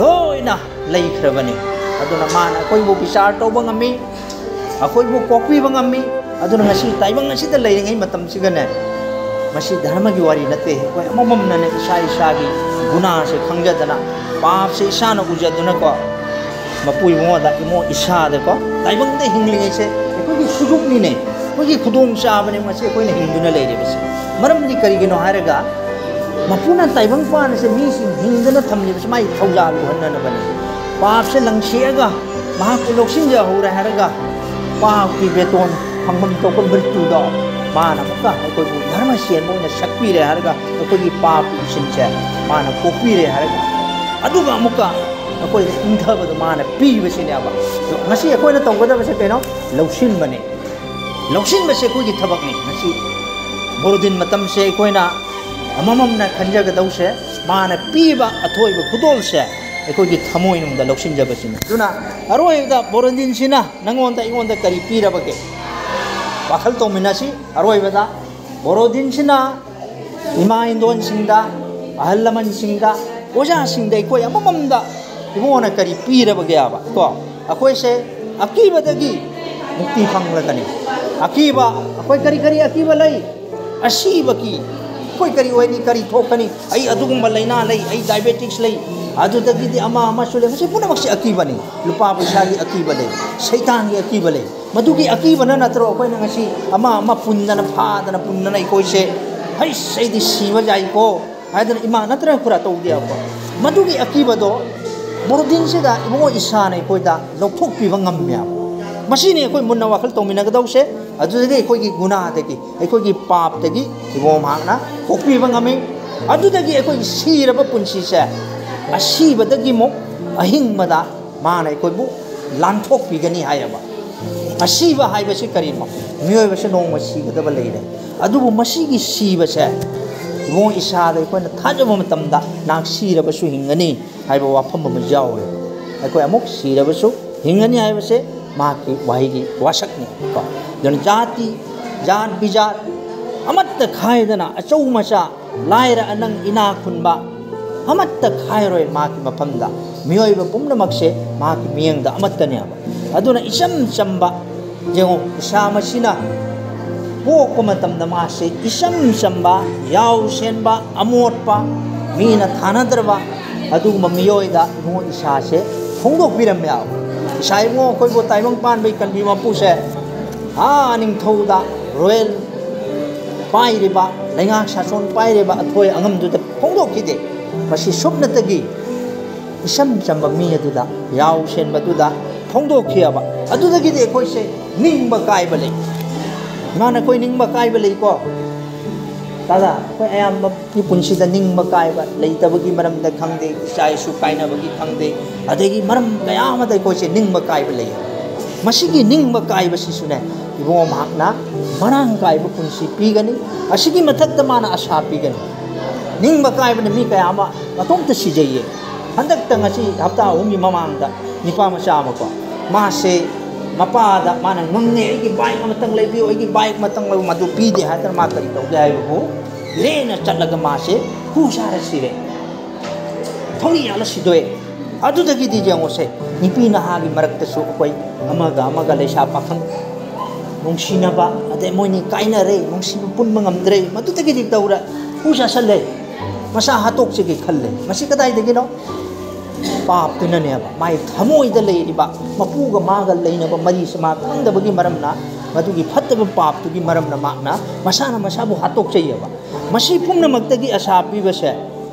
ꯂꯣꯏꯅ ꯂꯩꯈ꯭ꯔꯕꯅꯤ꯫ ꯑꯗꯨꯅ ꯃꯥꯅ ꯑꯩꯈꯣꯏꯕꯨ ꯕꯤꯆꯥꯔ ꯇꯧꯕ ꯉꯝꯃꯤ, ꯑꯩꯈꯣꯏꯕꯨ ꯀꯣꯛꯄꯤꯕ ꯉꯝꯃꯤ꯫ ꯑꯗꯨꯅ ꯉꯁꯤ ꯇꯥꯏꯕꯪ ꯑꯁꯤꯗ ꯂꯩꯔꯤꯉꯩ ꯃꯇꯝꯁꯤꯒꯅꯦ, ꯃꯁꯤ ꯙꯔꯃꯒꯤ ꯋꯥꯔꯤ ꯅꯠꯇꯦ꯫ ꯑꯩꯈꯣꯏ ꯑꯃꯃꯝꯅꯅꯦ ꯏꯁꯥ ꯏꯁꯥꯒꯤ ꯒꯨꯅꯥꯁꯦ ꯈꯪꯖꯗꯅ, ꯄꯥꯞꯁꯦ ꯏꯁꯥꯅ ꯎꯖꯗꯨꯅꯀꯣ, ꯃꯄꯨ ꯏꯕꯨꯡꯉꯣꯗ, ꯏꯕꯨꯡꯉꯣ ꯏꯁꯥꯗꯀꯣ, ꯇꯥꯏꯕꯪꯗ ꯍꯤꯡꯂꯤꯉꯩꯁꯦ ꯑꯩꯈꯣꯏꯒꯤ ꯁꯨꯖꯨꯛꯅꯤꯅꯦ, ꯑꯩꯈꯣꯏꯒꯤ ꯈꯨꯗꯣꯡꯆꯥꯕꯅꯦ ꯉꯁꯤ ꯑꯩꯈꯣꯏꯅ ꯍꯤꯡꯗꯨꯅ ꯂꯩꯔꯤꯕꯁꯦ꯫ ꯃꯔꯝꯗꯤ ꯀꯔꯤꯒꯤꯅꯣ ꯍꯥꯏꯔꯒ, ꯃꯄꯨꯅ ꯇꯥꯏꯕꯪ ꯄꯥꯟ ꯑꯁꯦ ꯃꯤꯁꯤꯡ ꯍꯤꯡꯗꯅ ꯊꯝꯂꯤꯕꯁꯦ ꯃꯥꯒꯤ ꯊꯧꯖꯥꯜ ꯎꯍꯟꯅꯅꯕꯅꯤ꯫ ꯄꯥꯞꯁꯦ ꯂꯪꯁꯤꯑꯒ ꯃꯍꯥꯛꯄꯨ ꯂꯧꯁꯤꯟꯖꯍꯧꯔꯦ ꯍꯥꯏꯔꯒ, ꯄꯥꯞꯀꯤ ꯕꯦꯇꯣꯟ ꯐꯪꯐꯝ ꯊꯣꯛꯄ ꯃ꯭ꯔꯤꯇ꯭ꯌꯨꯗꯣ ꯃꯥꯅ ꯑꯃꯨꯛꯀ ꯑꯩꯈꯣꯏꯕꯨ ꯙꯔꯃ ꯁꯦꯟꯕ ꯑꯣꯏꯅ ꯁꯛꯄꯤꯔꯦ ꯍꯥꯏꯔꯒ, ꯑꯩꯈꯣꯏꯒꯤ ꯄꯥꯞꯀꯤ ꯏꯁꯤꯡꯁꯦ ꯃꯥꯅ ꯀꯣꯛꯄꯤꯔꯦ ꯍꯥꯏꯔꯒ, ꯑꯗꯨꯒ ꯑꯃꯨꯛꯀ ꯑꯩꯈꯣꯏꯗ ꯏꯪꯊꯕꯗꯣ ꯃꯥꯅ ꯄꯤꯕꯁꯤꯅꯦꯕ꯫ ꯑꯗꯣ ꯉꯁꯤ ꯑꯩꯈꯣꯏꯅ ꯇꯧꯒꯗꯕꯁꯦ ꯀꯩꯅꯣ? ꯂꯧꯁꯤꯟꯕꯅꯦ꯫ ꯂꯧꯁꯤꯟꯕꯁꯦ ꯑꯩꯈꯣꯏꯒꯤ ꯊꯕꯛꯅꯤ꯫ ꯉꯁꯤ ꯕꯣꯔꯣꯗꯤꯟ ꯃꯇꯝꯁꯦ ꯑꯩꯈꯣꯏꯅ ꯑꯃꯃꯝꯅ ꯈꯟꯖꯒꯗꯧꯁꯦ, ꯃꯥꯅ ꯄꯤꯕ ꯑꯊꯣꯏꯕ ꯈꯨꯗꯣꯜꯁꯦ ꯑꯩꯈꯣꯏꯒꯤ ꯊꯃꯣꯏꯅꯨꯡꯗ ꯂꯧꯁꯤꯟꯖꯕꯁꯤꯅꯤ꯫ ꯑꯗꯨꯅ ꯑꯔꯣꯏꯕꯗ ꯕꯣꯔꯣꯗꯤꯟꯁꯤꯅ ꯅꯪꯉꯣꯟꯗ, ꯑꯩꯉꯣꯟꯗ ꯀꯔꯤ ꯄꯤꯔꯕꯒꯦ? ꯋꯥꯈꯜ ꯇꯧꯃꯤꯟꯅꯁꯤ꯫ ꯑꯔꯣꯏꯕꯗ ꯕꯣꯔꯣꯗꯤꯟꯁꯤꯅ ꯏꯃꯥ ꯏꯟꯗꯣꯟꯁꯤꯡꯗ, ꯑꯍꯜ ꯂꯃꯟꯁꯤꯡꯗ, ꯑꯣꯖꯥꯁꯤꯡꯗ, ꯑꯩꯈꯣꯏ ꯑꯃꯃꯝꯗ ꯏꯕꯨꯡꯉꯣꯅ ꯀꯔꯤ ꯄꯤꯔꯕꯒꯦ ꯍꯥꯏꯕ ꯀꯣ? ꯑꯩꯈꯣꯏꯁꯦ ꯑꯀꯤꯕꯗꯒꯤ ꯃꯨꯛꯇꯤ ꯐꯪꯂꯒꯅꯤ꯫ ꯑꯀꯤꯕ, ꯑꯩꯈꯣꯏ ꯀꯔꯤ ꯀꯔꯤ ꯑꯀꯤꯕ ꯂꯩ? ꯑꯁꯤꯕꯒꯤ, ꯑꯩꯈꯣꯏ ꯀꯔꯤ ꯑꯣꯏꯅꯤ, ꯀꯔꯤ ꯊꯣꯛꯀꯅꯤ, ꯑꯩ ꯑꯗꯨꯒꯨꯝꯕ ꯂꯥꯏꯅꯥ ꯂꯩ, ꯑꯩ ꯗꯥꯏꯕꯦꯇꯤꯛꯁ ꯂꯩ, ꯑꯗꯨꯗꯒꯤꯗꯤ ꯑꯃ ꯑꯃꯁꯨ ꯂꯩ, ꯃꯁꯤ ꯄꯨꯝꯅꯃꯛꯁꯦ ꯑꯀꯤꯕꯅꯤ꯫ ꯂꯨꯄꯥ ꯄꯩꯁꯥꯒꯤ ꯑꯀꯤꯕ ꯂꯩ, ꯁꯩꯇꯥꯟꯒꯤ ꯑꯀꯤꯕ ꯂꯩ꯫ ꯃꯗꯨꯒꯤ ꯑꯀꯤꯕꯅ ꯅꯠꯇ꯭ꯔꯣ ꯑꯩꯈꯣꯏꯅ ꯉꯁꯤ ꯑꯃ ꯑꯃ ꯄꯨꯟꯗꯅ, ꯐꯥꯗꯅ ꯄꯨꯟꯗꯅ ꯑꯩꯈꯣꯏꯁꯦ, "ꯍꯩꯁ, ꯑꯩꯗꯤ ꯁꯤꯕ ꯌꯥꯏꯀꯣ" ꯍꯥꯏꯗꯅ ꯏꯃꯥ ꯅꯠꯇ꯭ꯔꯒ ꯈꯨꯔꯥ ꯇꯧꯗꯦꯕꯀꯣ? ꯃꯗꯨꯒꯤ ꯑꯀꯤꯕꯗꯣ ꯕꯣꯔꯣꯗꯤꯟꯁꯤꯗ ꯏꯕꯨꯡꯉꯣ ꯏꯁꯥꯅ ꯑꯩꯈꯣꯏꯗ ꯂꯧꯊꯣꯛꯄꯤꯕ ꯉꯝꯃꯦꯕ꯫ ꯃꯁꯤꯅꯤ ꯑꯩꯈꯣꯏ ꯃꯨꯟꯅ ꯋꯥꯈꯜ ꯇꯧꯃꯤꯟꯅꯒꯗꯧꯁꯦ꯫ ꯑꯗꯨꯗꯒꯤ ꯑꯩꯈꯣꯏꯒꯤ ꯒꯨꯅꯥꯗꯒꯤ, ꯑꯩꯈꯣꯏꯒꯤ ꯄꯥꯞꯇꯒꯤ ꯏꯕꯨꯡꯉꯣ ꯃꯍꯥꯛꯅ ꯀꯣꯛꯄꯤꯕ ꯉꯝꯃꯤ꯫ ꯑꯗꯨꯗꯒꯤ ꯑꯩꯈꯣꯏꯒꯤ ꯁꯤꯔꯕ ꯄꯨꯟꯁꯤꯁꯦ ꯑꯁꯤꯕꯗꯒꯤ ꯑꯃꯨꯛ ꯑꯍꯤꯡꯕꯗ ꯃꯥꯅ ꯑꯩꯈꯣꯏꯕꯨ ꯂꯥꯟꯊꯣꯛꯄꯤꯒꯅꯤ ꯍꯥꯏꯌꯦꯕ꯫ ꯑꯁꯤꯕ ꯍꯥꯏꯕꯁꯤ ꯀꯔꯤꯅꯣ? ꯃꯤꯑꯣꯏꯕꯁꯦ ꯅꯣꯡꯃ ꯁꯤꯒꯗꯕ ꯂꯩꯔꯦ꯫ ꯑꯗꯨꯕꯨ ꯃꯁꯤꯒꯤ ꯁꯤꯕꯁꯦ ꯏꯕꯨꯡꯉꯣ ꯏꯁꯥꯗ ꯑꯩꯈꯣꯏꯅ ꯊꯥꯖꯕ ꯃꯇꯝꯗ ꯅꯍꯥꯛ ꯁꯤꯔꯕꯁꯨ ꯍꯤꯡꯒꯅꯤ ꯍꯥꯏꯕ ꯋꯥꯐꯝ ꯑꯃ ꯌꯥꯎꯋꯦ꯫ ꯑꯩꯈꯣꯏ ꯑꯃꯨꯛ ꯁꯤꯔꯕꯁꯨ ꯍꯤꯡꯒꯅꯤ ꯍꯥꯏꯕꯁꯦ ꯃꯍꯥꯛꯀꯤ ꯋꯥꯍꯩꯒꯤ ꯋꯥꯁꯛꯅꯤ ꯀꯣ꯫ ꯑꯗꯨꯅ ꯖꯥꯇꯤ, ꯖꯥꯠ ꯕꯤꯖꯥꯠ ꯑꯃꯠꯇ ꯈꯥꯏꯗꯅ, ꯑꯆꯧ ꯃꯆꯥ, ꯂꯥꯏꯔ ꯑꯅꯪ, ꯏꯅꯥ ꯈꯨꯟꯕ ꯑꯃꯠꯇ ꯈꯥꯏꯔꯣꯏ ꯃꯍꯥꯛꯀꯤ ꯃꯐꯝꯗ꯫ ꯃꯤꯑꯣꯏꯕ ꯄꯨꯝꯅꯃꯛꯁꯦ ꯃꯍꯥꯛꯀꯤ ꯃꯤꯠꯌꯦꯡꯗ ꯑꯃꯠꯇꯅꯦꯕ꯫ ꯑꯗꯨꯅ ꯏꯆꯝ ꯆꯝꯕ, ꯌꯦꯡꯉꯣ, ꯏꯁꯥ ꯃꯁꯤꯅ ꯄꯣꯛꯄ ꯃꯇꯝꯗ ꯃꯥꯁꯦ ꯏꯆꯝ ꯆꯝꯕ, ꯌꯥꯎ ꯁꯦꯟꯕ, ꯑꯃꯣꯠꯄ, ꯃꯤꯅ ꯊꯥꯅꯗ꯭ꯔꯕ ꯑꯗꯨꯒꯨꯝꯕ ꯃꯤꯑꯣꯏꯗ ꯏꯕꯨꯡꯉꯣ ꯏꯁꯥꯁꯦ ꯐꯣꯡꯗꯣꯛꯄꯤꯔꯝꯃꯦ ꯍꯥꯏꯕ꯫ ꯏꯁꯥ ꯏꯕꯨꯡꯉꯣ ꯑꯩꯈꯣꯏꯕꯨ ꯇꯥꯏꯕꯪ ꯄꯥꯟꯕꯒꯤ ꯀꯟꯕꯤ ꯃꯄꯨꯁꯦ, ꯑꯥ ꯅꯤꯡꯊꯧꯗ, ꯔꯣꯌꯦꯜ ꯄꯥꯏꯔꯤꯕ, ꯂꯩꯉꯥꯛ ꯁꯥꯁꯣꯟ ꯄꯥꯏꯔꯤꯕ ꯑꯊꯣꯏ ꯑꯉꯝꯗꯨꯗ ꯐꯣꯡꯗꯣꯛꯈꯤꯗꯦ꯫ ꯃꯁꯤ ꯁꯨꯞꯅꯇꯒꯤ ꯏꯆꯝ ꯆꯝꯕ ꯃꯤ ꯑꯗꯨꯗ, ꯌꯥꯎ ꯁꯦꯟꯕꯗꯨꯗ ꯐꯣꯡꯗꯣꯛꯈꯤꯑꯕ꯫ ꯑꯗꯨꯗꯒꯤꯗꯤ ꯑꯩꯈꯣꯏꯁꯦ ꯅꯤꯡꯕ ꯀꯥꯏꯕ ꯂꯩ꯫ ꯏꯃꯥ, ꯅꯈꯣꯏ ꯅꯤꯡꯕ ꯀꯥꯏꯕ ꯂꯩꯀꯣ? ꯇꯥꯗ, ꯑꯩꯈꯣꯏ ꯑꯌꯥꯝꯕꯒꯤ ꯄꯨꯟꯁꯤꯗ ꯅꯤꯡꯕ ꯀꯥꯏꯕ ꯂꯩꯇꯕꯒꯤ ꯃꯔꯝꯗ ꯈꯪꯗꯦ, ꯏꯆꯥ ꯏꯁꯨ ꯀꯥꯏꯅꯕꯒꯤ ꯈꯪꯗꯦ, ꯑꯗꯒꯤ ꯃꯔꯝ ꯀꯌꯥ ꯑꯃꯗ ꯑꯩꯈꯣꯏꯁꯦ ꯅꯤꯡꯕ ꯀꯥꯏꯕ ꯂꯩ꯫ ꯃꯁꯤꯒꯤ ꯅꯤꯡꯕ ꯀꯥꯏꯕꯁꯤꯁꯨꯅꯦ, ꯏꯕꯨꯡꯉꯣ ꯃꯍꯥꯛꯅ ꯃꯔꯥꯡ ꯀꯥꯏꯕ ꯄꯨꯟꯁꯤ ꯄꯤꯒꯅꯤ꯫ ꯑꯁꯤꯒꯤ ꯃꯊꯛꯇ ꯃꯥꯅ ꯑꯁꯥ ꯄꯤꯒꯅꯤ꯫ ꯅꯤꯡꯕ ꯀꯥꯏꯕꯅ ꯃꯤ ꯀꯌꯥ ꯑꯃ ꯃꯇꯣꯝꯇ ꯁꯤꯖꯩꯌꯦ꯫ ꯍꯟꯗꯛꯇ ꯉꯁꯤ ꯍꯞꯇꯥ ꯑꯍꯨꯝꯒꯤ ꯃꯃꯥꯡꯗ ꯅꯤꯄꯥ ꯃꯆꯥ ꯑꯃꯀꯣ, ꯃꯥꯁꯦ ꯃꯄꯥꯗ ꯃꯥꯅ ꯉꯪꯉꯦ, "ꯑꯩꯒꯤ ꯕꯥꯏꯛ ꯑꯃꯇꯪ ꯂꯩꯕꯤꯌꯨ, ꯑꯩꯒꯤ ꯕꯥꯏꯛ ꯑꯃꯇꯪ ꯂꯩꯕꯤꯌꯨ", ꯃꯗꯨ ꯄꯤꯗꯦ ꯍꯥꯏꯗꯅ ꯃꯥ ꯀꯔꯤ ꯇꯧꯒꯦ ꯍꯥꯏꯕꯕꯨ, ꯂꯦꯟꯅ ꯆꯠꯂꯒ ꯃꯥꯁꯦ ꯍꯨ ꯆꯥꯔ ꯁꯤꯔꯦ꯫ ꯊꯧꯔꯤ ꯌꯥꯜꯂ ꯁꯤꯗꯣꯛꯑꯦ꯫ ꯑꯗꯨꯗꯒꯤꯗꯤ ꯌꯦꯡꯉꯨꯁꯦ, ꯅꯨꯄꯤ ꯅꯍꯥꯒꯤ ꯃꯔꯛꯇꯁꯨ ꯑꯩꯈꯣꯏ ꯑꯃꯒ ꯑꯃꯒ, ꯂꯩꯁꯥ ꯄꯥꯈꯪ ꯅꯨꯡꯁꯤꯅꯕ, ꯑꯗꯩ ꯃꯣꯏꯅꯤ ꯀꯥꯏꯅꯔꯦ, ꯅꯨꯡꯁꯤꯕ ꯄꯨꯟꯕ ꯉꯝꯗ꯭ꯔꯦ, ꯃꯗꯨꯗꯒꯤꯗꯤ ꯇꯧꯔ ꯍꯨ ꯆꯥꯁꯜꯂꯦ, ꯃꯁꯥ ꯍꯥꯠꯇꯣꯛꯆꯒꯦ ꯈꯜꯂꯦ꯫ ꯃꯁꯤ ꯀꯗꯥꯏꯗꯒꯤꯅꯣ? ꯄꯥꯞꯇꯨꯅꯅꯦꯕ꯫ ꯃꯥꯏ ꯊꯃꯣꯏꯗ ꯂꯩꯔꯤꯕ ꯃꯄꯨꯒ ꯃꯥꯒ ꯂꯩꯅꯕ ꯃꯔꯤꯁꯦ ꯃꯥ ꯈꯪꯗꯕꯒꯤ ꯃꯔꯝꯅ, ꯃꯗꯨꯒꯤ ꯐꯠꯇꯕ ꯄꯥꯞꯇꯨꯒꯤ ꯃꯔꯝꯅ ꯃꯍꯥꯛꯅ ꯃꯁꯥꯅ ꯃꯁꯥꯕꯨ ꯍꯥꯠꯇꯣꯛꯆꯩꯑꯕ꯫ ꯃꯁꯤ ꯄꯨꯝꯅꯃꯛꯇꯒꯤ ꯑꯁꯥ ꯄꯤꯕꯁꯦ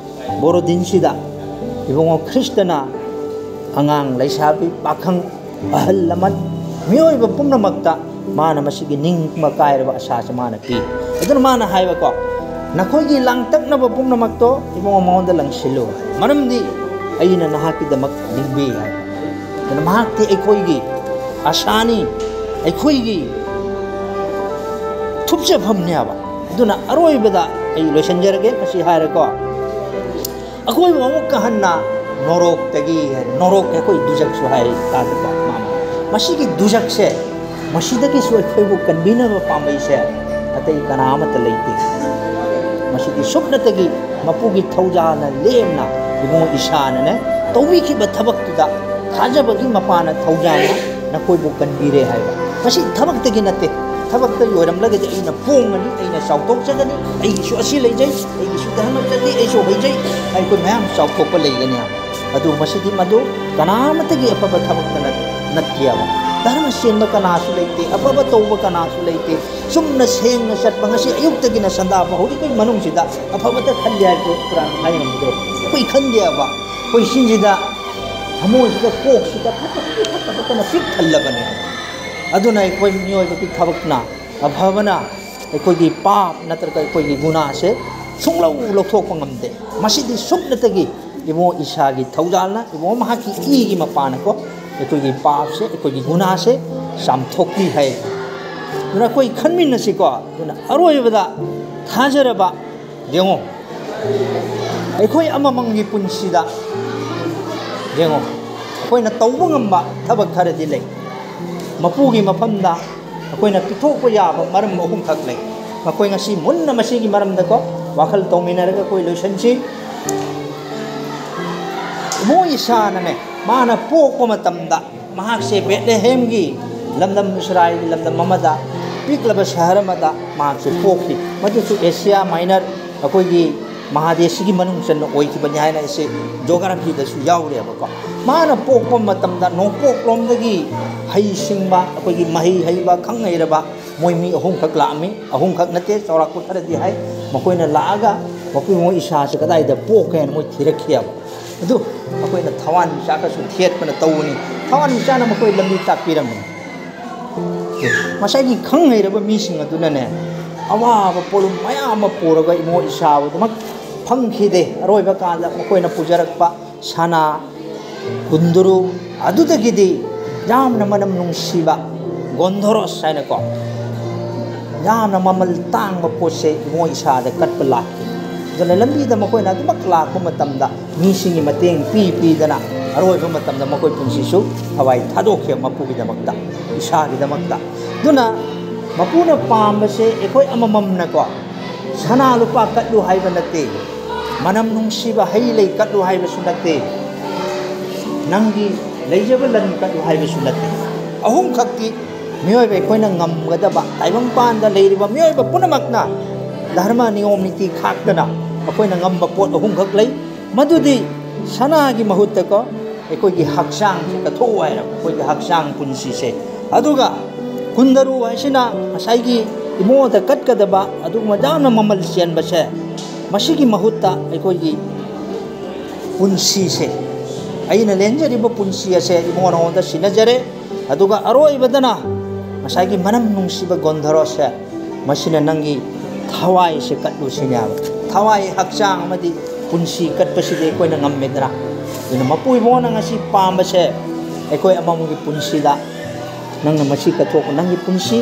ꯕꯣꯔꯣꯗꯤꯟꯁꯤꯗ ꯏꯕꯨꯡꯉꯣ ꯈ꯭ꯔꯤꯁꯇꯅ ꯑꯉꯥꯡ, ꯂꯩꯁꯥꯕꯤ, ꯄꯥꯈꯪ, ꯑꯍꯜ ꯂꯃꯟ, ꯃꯤꯑꯣꯏꯕ ꯄꯨꯝꯅꯃꯛꯇ ꯃꯥꯅ ꯃꯁꯤꯒꯤ ꯅꯤꯡꯕ ꯀꯥꯏꯔꯕ ꯑꯁꯥꯁꯦ ꯃꯥꯅ ꯄꯤ꯫ ꯑꯗꯨꯅ ꯃꯥꯅ ꯍꯥꯏꯕꯀꯣ, "ꯅꯈꯣꯏꯒꯤ ꯂꯥꯡꯇꯛꯅꯕ ꯄꯨꯝꯅꯃꯛꯇꯣ ꯏꯕꯨꯡꯉꯣ ꯃꯉꯣꯟꯗ ꯂꯪꯁꯤꯜꯂꯨ, ꯃꯔꯝꯗꯤ ꯑꯩꯅ ꯅꯍꯥꯛꯀꯤꯗꯃꯛ ꯂꯤꯡꯕꯤ" ꯍꯥꯏ꯫ ꯑꯗꯨꯅ ꯃꯍꯥꯛꯇꯤ ꯑꯩꯈꯣꯏꯒꯤ ꯑꯁꯥꯅꯤ, ꯑꯩꯈꯣꯏꯒꯤ ꯊꯨꯞꯆꯐꯝꯅꯦꯕ꯫ ꯑꯗꯨꯅ ꯑꯔꯣꯏꯕꯗ ꯑꯩ ꯂꯣꯏꯁꯤꯟꯖꯔꯒꯦ, ꯃꯁꯤ ꯍꯥꯏꯔꯦꯀꯣ꯫ ꯑꯩꯈꯣꯏꯕꯨ ꯑꯃꯨꯛꯀ ꯍꯟꯅ ꯅꯣꯔꯣꯛꯇꯒꯤ, ꯅꯣꯔꯣꯛ ꯑꯩꯈꯣꯏ ꯗꯨꯖꯛꯁꯨ ꯍꯥꯏ ꯇꯥꯗꯀꯣ ꯃꯥꯅ꯫ ꯃꯁꯤꯒꯤ ꯗꯨꯖꯛꯁꯦ, ꯃꯁꯤꯗꯒꯤꯁꯨ ꯑꯩꯈꯣꯏꯕꯨ ꯀꯟꯕꯤꯅꯕ ꯄꯥꯝꯕꯩꯁꯦ ꯑꯇꯩ ꯀꯅꯥ ꯑꯃꯠꯇ ꯂꯩꯇꯦ꯫ ꯃꯁꯤꯗꯤ ꯁꯨꯞꯅꯇꯒꯤ ꯃꯄꯨꯒꯤ ꯊꯧꯖꯥꯜꯅ ꯂꯦꯝꯅ ꯏꯕꯨꯡꯉꯣ ꯏꯁꯥꯅꯅꯦ ꯇꯧꯕꯤꯈꯤꯕ ꯊꯕꯛꯇꯨꯗ ꯊꯥꯖꯕꯒꯤ ꯃꯄꯥꯅ ꯊꯧꯖꯥꯜꯅ ꯅꯈꯣꯏꯕꯨ ꯀꯟꯕꯤꯔꯦ ꯍꯥꯏꯕ꯫ ꯃꯁꯤ ꯊꯕꯛꯇꯒꯤ ꯅꯠꯇꯦ꯫ ꯊꯕꯛꯇ ꯂꯣꯏꯔꯝꯂꯒꯗꯤ ꯑꯩꯅ ꯄꯣꯡꯒꯅꯤ, ꯑꯩꯅ ꯆꯥꯎꯊꯣꯛꯆꯒꯅꯤ, ꯑꯩꯒꯤꯁꯨ ꯑꯁꯤ ꯂꯩꯖꯩ, ꯑꯩꯒꯤꯁꯨ ꯙꯔꯃ ꯆꯠꯂꯤ, ꯑꯩꯁꯨ ꯍꯩꯖꯩ, ꯑꯩꯈꯣꯏ ꯃꯌꯥꯝ ꯆꯥꯎꯊꯣꯛꯄ ꯂꯩꯒꯅꯤ ꯍꯥꯏꯕ꯫ ꯑꯗꯨ ꯃꯁꯤꯗꯤ ꯃꯗꯨ ꯀꯅꯥꯃꯠꯇꯒꯤ ꯑꯐꯕ ꯊꯕꯛꯇ ꯅꯠ-, ꯅꯠꯇꯦꯕ꯫ ꯙꯔꯃ ꯆꯦꯟꯕ ꯀꯅꯥꯁꯨ ꯂꯩꯇꯦ, ꯑꯐꯕ ꯇꯧꯕ ꯀꯅꯥꯁꯨ ꯂꯩꯇꯦ꯫ ꯆꯨꯝꯅ ꯁꯦꯡꯅ ꯆꯠꯄ, ꯉꯁꯤ ꯑꯌꯨꯛꯇꯒꯤꯅ ꯁꯟꯗꯥ ꯐꯥꯎ ꯍꯧꯖꯤꯛ ꯑꯩꯈꯣꯏ ꯃꯅꯨꯡꯁꯤꯗ ꯑꯐꯕꯇ ꯈꯜꯂꯤ ꯍꯥꯏꯕꯁꯦ ꯀꯅꯥꯅ ꯍꯥꯏ ꯉꯝꯒꯗ꯭ꯔꯣ? ꯑꯩꯈꯣꯏ ꯈꯟꯗꯦꯕ꯫ ꯑꯩꯈꯣꯏ ꯆꯤꯟꯁꯤꯗ, ꯊꯃꯣꯏꯁꯤꯗ, ꯀꯣꯛꯁꯤꯗ ꯐꯠꯇꯕꯒꯤ ꯐꯠꯇꯕꯇꯅ ꯄꯤꯛ ꯊꯜꯂꯕꯅꯦ꯫ ꯑꯗꯨꯅ ꯑꯩꯈꯣꯏ ꯃꯤꯑꯣꯏꯕꯒꯤ ꯊꯕꯛꯅ, ꯑꯐꯕꯅ ꯑꯩꯈꯣꯏꯒꯤ ꯄꯥꯞ ꯅꯠꯇ꯭ꯔꯒ ꯑꯩꯈꯣꯏꯒꯤ ꯒꯨꯅꯥꯁꯦ ꯁꯨꯡꯂꯧ ꯂꯧꯊꯣꯛꯄ ꯉꯝꯗꯦ꯫ ꯃꯁꯤꯗꯤ ꯁꯨꯞꯅꯇꯒꯤ ꯏꯕꯨꯡꯉꯣ ꯏꯁꯥꯒꯤ ꯊꯧꯖꯥꯜꯅ, ꯏꯕꯨꯡꯉꯣ ꯃꯍꯥꯛꯀꯤ ꯏꯒꯤ ꯃꯄꯥꯅꯀꯣ ꯑꯩꯈꯣꯏꯒꯤ ꯄꯥꯞꯁꯦ, ꯑꯩꯈꯣꯏꯒꯤ ꯒꯨꯅꯥꯁꯦ ꯆꯥꯝꯊꯣꯛꯄꯤ ꯍꯥꯏ꯫ ꯑꯗꯨꯅ ꯑꯩꯈꯣꯏ ꯈꯟꯃꯤꯟꯅꯁꯤꯀꯣ꯫ ꯑꯗꯨꯅ ꯑꯔꯣꯏꯕꯗ ꯊꯥꯖꯔꯕ, ꯌꯦꯡꯉꯣ, ꯑꯩꯈꯣꯏ ꯑꯃꯃꯝꯒꯤ ꯄꯨꯟꯁꯤꯗ ꯌꯦꯡꯉꯣ, ꯑꯩꯈꯣꯏꯅ ꯇꯧꯕ ꯉꯝꯕ ꯊꯕꯛ ꯈꯔꯗꯤ ꯂꯩ꯫ ꯃꯄꯨꯒꯤ ꯃꯐꯝꯗ ꯑꯩꯈꯣꯏꯅ ꯄꯤꯊꯣꯛꯄ ꯌꯥꯕ ꯃꯔꯝ ꯑꯍꯨꯝꯈꯛ ꯂꯩ꯫ ꯃꯈꯣꯏ ꯉꯁꯤ ꯃꯨꯟꯅ ꯃꯁꯤꯒꯤ ꯃꯔꯝꯗꯀꯣ ꯋꯥꯈꯜ ꯇꯧꯃꯤꯟꯅꯔꯒ ꯑꯩꯈꯣꯏ ꯂꯣꯏꯁꯤꯟꯁꯤ꯫ ꯏꯃꯣ ꯏꯁꯥꯅꯅꯦ, ꯃꯥꯅ ꯄꯣꯛꯄ ꯃꯇꯝꯗ ꯃꯍꯥꯛꯁꯦ ꯕꯦꯠꯂꯦꯍꯦꯝꯒꯤ ꯂꯝꯗꯝ, ꯏꯁꯔꯥꯏꯜꯒꯤ ꯂꯝꯗꯝ ꯑꯃꯗ, ꯄꯤꯛꯂꯕ ꯁꯍꯔ ꯑꯃꯗ ꯃꯍꯥꯛꯁꯦ ꯄꯣꯛꯈꯤ꯫ ꯃꯗꯨꯁꯨ ꯑꯦꯁꯤꯌꯥ ꯃꯥꯏꯅꯔ, ꯑꯩꯈꯣꯏꯒꯤ ꯃꯍꯥꯗꯦꯁꯁꯤꯒꯤ ꯃꯅꯨꯡ ꯆꯟꯅ ꯑꯣꯏꯈꯤꯕꯅꯤ ꯍꯥꯏꯅ ꯑꯩꯁꯦ ꯖꯣꯒ꯭ꯔꯥꯐꯤꯗꯁꯨ ꯌꯥꯎꯔꯦꯕꯀꯣ꯫ ꯃꯥꯅ ꯄꯣꯛꯄ ꯃꯇꯝꯗ ꯅꯣꯡꯄꯣꯛꯂꯣꯝꯗꯒꯤ ꯍꯩ ꯁꯤꯡꯕ, ꯑꯩꯈꯣꯏꯒꯤ ꯃꯍꯩ ꯍꯩꯕ, ꯈꯪ ꯍꯩꯔꯕ ꯃꯣꯏ ꯃꯤ ꯑꯍꯨꯝꯈꯛ ꯂꯥꯛꯑꯝꯃꯤ꯫ ꯑꯍꯨꯝꯈꯛ ꯅꯠꯇꯦ, ꯆꯥꯎꯔꯥꯛꯄ ꯈꯔꯗꯤ ꯍꯥꯏ꯫ ꯃꯈꯣꯏꯅ ꯂꯥꯛꯑꯒ ꯃꯈꯣꯏ ꯃꯣꯏ ꯏꯁꯥꯁꯦ ꯀꯗꯥꯏꯗ ꯄꯣꯛꯀꯦ ꯍꯥꯏꯅ ꯃꯣꯏ ꯊꯤꯔꯛꯈꯤꯑꯕ꯫ ꯑꯗꯨ ꯑꯩꯈꯣꯏꯅ ꯊꯋꯥꯟꯃꯤꯆꯥꯛꯀꯁꯨ ꯊꯦꯠꯄꯅ ꯇꯧꯕꯅꯤ꯫ ꯊꯋꯥꯟꯃꯤꯆꯥꯛꯅ ꯃꯈꯣꯏ ꯂꯝꯕꯤ ꯇꯥꯛꯄꯤꯔꯝꯃꯤ꯫ ꯉꯁꯥꯏꯒꯤ ꯈꯪ ꯍꯩꯔꯕ ꯃꯤꯁꯤꯡ ꯑꯗꯨꯅꯅꯦ, ꯑꯋꯥꯕ ꯄꯣꯠꯂꯨꯝ ꯃꯌꯥꯝ ꯑꯃ ꯄꯨꯔꯒ ꯏꯃꯣ ꯏꯁꯥꯕꯨ ꯑꯗꯨꯃꯛ ꯐꯪꯈꯤꯗꯦ꯫ ꯑꯔꯣꯏꯕ ꯀꯥꯟꯗ ꯃꯈꯣꯏꯅ ꯄꯨꯖꯔꯛꯄ ꯁꯅꯥ, ꯀꯨꯟꯗ꯭ꯔꯨ, ꯑꯗꯨꯗꯒꯤꯗꯤ ꯌꯥꯝꯅ ꯃꯅꯝ ꯅꯨꯡꯁꯤꯕ ꯒꯣꯟꯙꯣꯔꯣꯁ ꯍꯥꯏꯅꯀꯣ, ꯌꯥꯝꯅ ꯃꯃꯜ ꯇꯥꯡꯕ ꯄꯣꯠꯁꯦ ꯏꯃꯣ ꯏꯁꯥꯗ ꯀꯠꯄ ꯂꯥꯛꯈꯤ꯫ ꯑꯗꯨꯅ ꯂꯝꯕꯤꯗ ꯃꯈꯣꯏꯅ ꯑꯗꯨꯃꯛ ꯂꯥꯛꯄ ꯃꯇꯝꯗ ꯃꯤꯁꯤꯡꯒꯤ ꯃꯇꯦꯡ ꯄꯤ ꯄꯤꯗꯅ ꯑꯔꯣꯏꯕ ꯃꯇꯝꯗ ꯃꯈꯣꯏ ꯄꯨꯟꯁꯤꯁꯨ ꯊꯋꯥꯏ ꯊꯥꯗꯣꯛꯈꯤ ꯃꯄꯨꯒꯤꯗꯃꯛꯇ, ꯏꯁꯥꯒꯤꯗꯃꯛꯇ꯫ ꯑꯗꯨꯅ ꯃꯄꯨꯅ ꯄꯥꯝꯕꯁꯦ ꯑꯩꯈꯣꯏ ꯑꯃꯃꯝꯅꯀꯣ, ꯁꯅꯥ ꯂꯨꯄꯥ ꯀꯠꯂꯨ ꯍꯥꯏꯕ ꯅꯠꯇꯦ, ꯃꯅꯝ ꯅꯨꯡꯁꯤꯕ ꯍꯩ ꯂꯩ ꯀꯠꯂꯨ ꯍꯥꯏꯕꯁꯨ ꯅꯠꯇꯦ, ꯅꯪꯒꯤ ꯂꯩꯖꯕ ꯂꯟ ꯀꯠꯂꯨ ꯍꯥꯏꯕꯁꯨ ꯅꯠꯇꯦ꯫ ꯑꯍꯨꯝꯈꯛꯇꯤ ꯃꯤꯑꯣꯏꯕ ꯑꯩꯈꯣꯏꯅ ꯉꯝꯒꯗꯕ, ꯇꯥꯏꯕꯪꯄꯥꯟꯗ ꯂꯩꯔꯤꯕ ꯃꯤꯑꯣꯏꯕ ꯄꯨꯝꯅꯃꯛꯅ ꯙꯔꯃ ꯅꯤꯌꯣꯝ ꯅꯤꯇꯤ ꯈꯥꯛꯇꯅ ꯑꯩꯈꯣꯏꯅ ꯉꯝꯕ ꯄꯣꯠ ꯑꯍꯨꯝꯈꯛ ꯂꯩ꯫ ꯃꯗꯨꯗꯤ ꯁꯅꯥꯒꯤ ꯃꯍꯨꯠꯇꯀꯣ, ꯑꯩꯈꯣꯏꯒꯤ ꯍꯛꯆꯥꯡꯁꯦ ꯀꯠꯊꯣꯛꯎ ꯍꯥꯏꯔꯕ, ꯑꯩꯈꯣꯏꯒꯤ ꯍꯛꯆꯥꯡ ꯄꯨꯟꯁꯤꯁꯦ꯫ ꯑꯗꯨꯒ ꯀꯨꯟꯗꯔꯨ ꯍꯥꯏꯁꯤꯅ ꯉꯁꯥꯏꯒꯤ ꯏꯃꯣꯗ ꯀꯠꯀꯗꯕ ꯑꯗꯨꯒꯨꯝꯕ ꯌꯥꯝꯅ ꯃꯃꯜ ꯆꯦꯟꯕꯁꯦ, ꯃꯁꯤꯒꯤ ꯃꯍꯨꯠꯇ ꯑꯩꯈꯣꯏꯒꯤ ꯄꯨꯟꯁꯤꯁꯦ, ꯑꯩꯅ ꯂꯦꯟꯖꯔꯤꯕ ꯄꯨꯟꯁꯤ ꯑꯁꯦ ꯏꯃꯣ ꯅꯉꯣꯟꯗ ꯁꯤꯟꯅꯖꯔꯦ꯫ ꯑꯗꯨꯒ ꯑꯔꯣꯏꯕꯗꯅ ꯉꯁꯥꯏꯒꯤ ꯃꯅꯝ ꯅꯨꯡꯁꯤꯕ ꯒꯣꯟꯙꯔꯣꯁꯦ, ꯃꯁꯤꯅ ꯅꯪꯒꯤ ꯊꯋꯥꯏꯁꯦ ꯀꯠꯂꯨ ꯁꯤꯅꯦꯕ꯫ ꯊꯋꯥꯏ, ꯍꯛꯆꯥꯡ ꯑꯃꯗꯤ ꯄꯨꯟꯁꯤ ꯀꯠꯄꯁꯤꯗꯤ ꯑꯩꯈꯣꯏꯅ ꯉꯝꯃꯦꯗꯅ꯫ ꯑꯗꯨꯅ ꯃꯄꯨ ꯏꯕꯨꯡꯉꯣꯅ ꯉꯁꯤ ꯄꯥꯝꯕꯁꯦ, ꯑꯩꯈꯣꯏ ꯑꯃꯃꯝꯒꯤ ꯄꯨꯟꯁꯤꯗ ꯅꯪꯅ ꯃꯁꯤ ꯀꯠꯊꯣꯛꯄ, ꯅꯪꯒꯤ ꯄꯨꯟꯁꯤ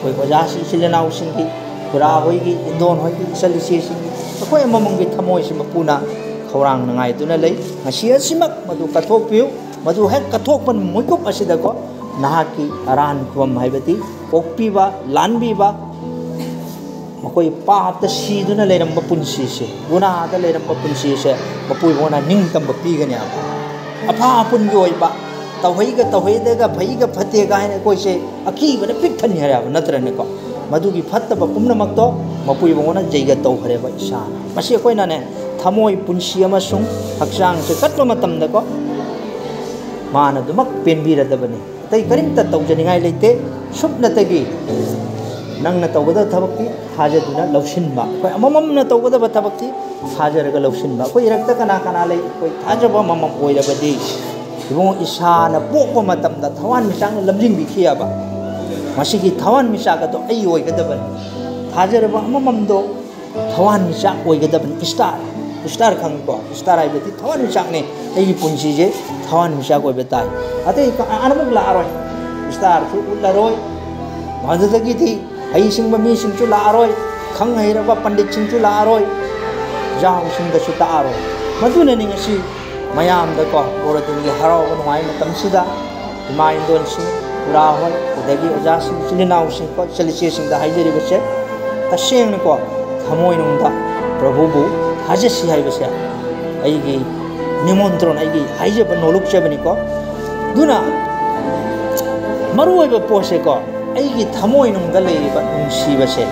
ꯑꯩꯈꯣꯏ ꯑꯣꯖꯥꯁꯤꯡ, ꯏꯆꯤꯜ ꯏꯅꯥꯎꯁꯤꯡꯒꯤ, ꯈꯨꯔꯥ ꯍꯣꯏꯒꯤ, ꯏꯟꯗꯣꯟ ꯍꯣꯏꯒꯤ, ꯏꯆꯜ ꯏꯆꯦꯁꯤꯡꯒꯤ, ꯑꯩꯈꯣꯏ ꯑꯃꯃꯝꯒꯤ ꯊꯃꯣꯏꯁꯤ ꯃꯄꯨꯅ ꯈꯧꯔꯥꯡꯅ ꯉꯥꯏꯗꯨꯅ ꯂꯩ꯫ ꯉꯁꯤ ꯑꯁꯤꯃꯛ ꯃꯗꯨ ꯀꯠꯊꯣꯛꯄꯤꯌꯨ꯫ ꯃꯗꯨ ꯍꯦꯛ ꯀꯠꯊꯣꯛꯄ ꯃꯤꯀꯨꯞ ꯑꯁꯤꯗꯀꯣ, ꯅꯍꯥꯛꯀꯤ ꯑꯔꯥꯟ ꯈꯨꯕꯝ ꯍꯥꯏꯕꯗꯤ ꯀꯣꯛꯄꯤꯕ, ꯂꯥꯟꯕꯤꯕ, ꯃꯈꯣꯏ ꯄꯥꯞꯇ ꯁꯤꯗꯨꯅ ꯂꯩꯔꯝꯕ ꯄꯨꯟꯁꯤꯁꯦ, ꯒꯨꯅꯥꯗ ꯂꯩꯔꯝꯕ ꯄꯨꯟꯁꯤꯁꯦ ꯃꯄꯨ ꯏꯕꯨꯡꯉꯣꯅ ꯅꯤꯡꯇꯝꯕ ꯄꯤꯒꯅꯤ ꯍꯥꯏꯕ꯫ ꯑꯐꯥ ꯑꯄꯨꯟꯒꯤ ꯑꯣꯏꯕ, ꯇꯧꯍꯩꯒ ꯇꯧꯍꯩꯗꯦꯒ, ꯐꯩꯒ ꯐꯠꯇꯦꯒ ꯍꯥꯏꯅ ꯑꯩꯈꯣꯏꯁꯦ ꯑꯀꯤꯕꯅ ꯄꯤꯛ ꯊꯟꯅꯤ ꯍꯥꯏꯔꯦꯕ, ꯅꯠꯇ꯭ꯔꯅꯦꯀꯣ? ꯃꯗꯨꯒꯤ ꯐꯠꯇꯕ ꯄꯨꯝꯅꯃꯛꯇꯣ ꯃꯄꯨ ꯏꯕꯨꯡꯉꯣꯅ ꯖꯩꯒ ꯇꯧꯈ꯭ꯔꯦꯕ ꯏꯁꯥꯅ꯫ ꯃꯁꯤ ꯑꯩꯈꯣꯏꯅꯅꯦ, ꯊꯃꯣꯏ, ꯄꯨꯟꯁꯤ ꯑꯃꯁꯨꯡ ꯍꯛꯆꯥꯡꯁꯦ ꯀꯠꯄ ꯃꯇꯝꯗꯀꯣ, ꯃꯥꯅ ꯑꯗꯨꯃꯛ ꯄꯦꯟꯕꯤꯔꯗꯕꯅꯤ꯫ ꯑꯇꯩ ꯀꯔꯤꯝꯇ ꯇꯧꯖꯅꯤꯡꯉꯥꯏ ꯂꯩꯇꯦ꯫ ꯁꯨꯞꯅꯇꯒꯤ ꯅꯪꯅ ꯇꯧꯒꯗꯕ ꯊꯕꯛꯇꯤ ꯊꯥꯖꯗꯨꯅ ꯂꯧꯁꯤꯟꯕ꯫ ꯑꯩꯈꯣꯏ ꯑꯃꯃꯝꯅ ꯇꯧꯒꯗꯕ ꯊꯕꯛꯇꯤ ꯊꯥꯖꯔꯒ ꯂꯧꯁꯤꯟꯕ꯫ ꯑꯩꯈꯣꯏ ꯏꯔꯛꯇ ꯀꯅꯥ ꯀꯅꯥ ꯂꯩ? ꯑꯩꯈꯣꯏ ꯊꯥꯖꯕ ꯑꯃꯃꯝ ꯑꯣꯏꯔꯕꯗꯤ, ꯏꯕꯨꯡꯉꯣ, ꯏꯁꯥꯅ ꯄꯣꯛꯄ ꯃꯇꯝꯗ ꯊꯋꯥꯟꯃꯤꯆꯥꯛꯅ ꯂꯝꯖꯤꯡꯕꯤꯈꯤ ꯍꯥꯏꯕ꯫ ꯃꯁꯤꯒꯤ ꯊꯋꯥꯟꯃꯤꯆꯥꯛ ꯑꯗꯣ ꯑꯩ ꯑꯣꯏꯒꯗꯕꯅꯤ꯫ ꯊꯥꯖꯔꯕ ꯑꯃꯃꯝꯗꯣ ꯊꯋꯥꯟꯃꯤꯆꯥꯛ ꯑꯣꯏꯒꯗꯕꯅꯤ꯫ ꯏꯁꯇꯥꯔ, ꯏꯁꯇꯥꯔ ꯈꯪꯉꯤꯀꯣ? ꯏꯁꯇꯥꯔ ꯍꯥꯏꯕꯗꯤ ꯊꯋꯥꯟꯃꯤꯆꯥꯛꯅꯤ꯫ ꯑꯩꯒꯤ ꯄꯨꯟꯁꯤꯁꯦ ꯊꯋꯥꯟꯃꯤꯆꯥꯛ ꯑꯣꯏꯕ ꯇꯥꯏ꯫ ꯑꯇꯩ ꯀꯅꯥꯃꯨꯛ ꯂꯥꯛꯑꯔꯣꯏ, ꯏꯁꯇꯥꯔꯁꯨ ꯎꯠꯂꯔꯣꯏ, ꯃꯗꯨꯗꯒꯤꯗꯤ ꯍꯩꯁꯤꯡꯕ ꯃꯤꯁꯤꯡꯁꯨ ꯂꯥꯛꯑꯔꯣꯏ, ꯈꯪ ꯍꯩꯔꯕ ꯄꯟꯗꯤꯠꯁꯤꯡꯁꯨ ꯂꯥꯛꯑꯔꯣꯏ, ꯖꯥꯎꯁꯤꯡꯗꯁꯨ ꯇꯥꯛꯑꯔꯣꯏ꯫ ꯃꯗꯨꯅꯅꯤ ꯉꯁꯤ ꯃꯌꯥꯝꯗꯀꯣ, ꯕꯣꯔꯗꯤꯟꯒꯤ ꯍꯔꯥꯎꯕ ꯅꯨꯡꯉꯥꯏ ꯃꯇꯝꯁꯤꯗ ꯏꯃꯥ ꯏꯟꯗꯣꯜꯁꯤꯡ, ꯈꯨꯔꯥ ꯍꯣꯏ, ꯑꯗꯒꯤ ꯑꯣꯖꯥꯁꯤꯡ, ꯏꯆꯤꯜ ꯏꯅꯥꯎꯁꯤꯡ, ꯀꯣ, ꯏꯆꯜ ꯏꯆꯦꯁꯤꯡꯗ ꯍꯥꯏꯖꯔꯤꯕꯁꯦ, ꯇꯁꯦꯡꯅꯀꯣ, ꯊꯃꯣꯏꯅꯨꯡꯗ ꯄ꯭ꯔꯚꯨꯕꯨ ꯊꯥꯖꯁꯤ ꯍꯥꯏꯕꯁꯦ ꯑꯩꯒꯤ ꯅꯤꯃꯣꯟꯇ꯭ꯔꯣꯟ, ꯑꯩꯒꯤ ꯍꯥꯏꯖꯕ ꯅꯣꯂꯨꯛꯆꯕꯅꯤꯀꯣ꯫ ꯑꯗꯨꯅ ꯃꯔꯨꯑꯣꯏꯕ ꯄꯣꯠꯁꯦꯀꯣ, ꯑꯩꯒꯤ ꯊꯃꯣꯏꯅꯨꯡꯗ ꯂꯩꯔꯤꯕ ꯅꯨꯡꯁꯤꯕꯁꯦ,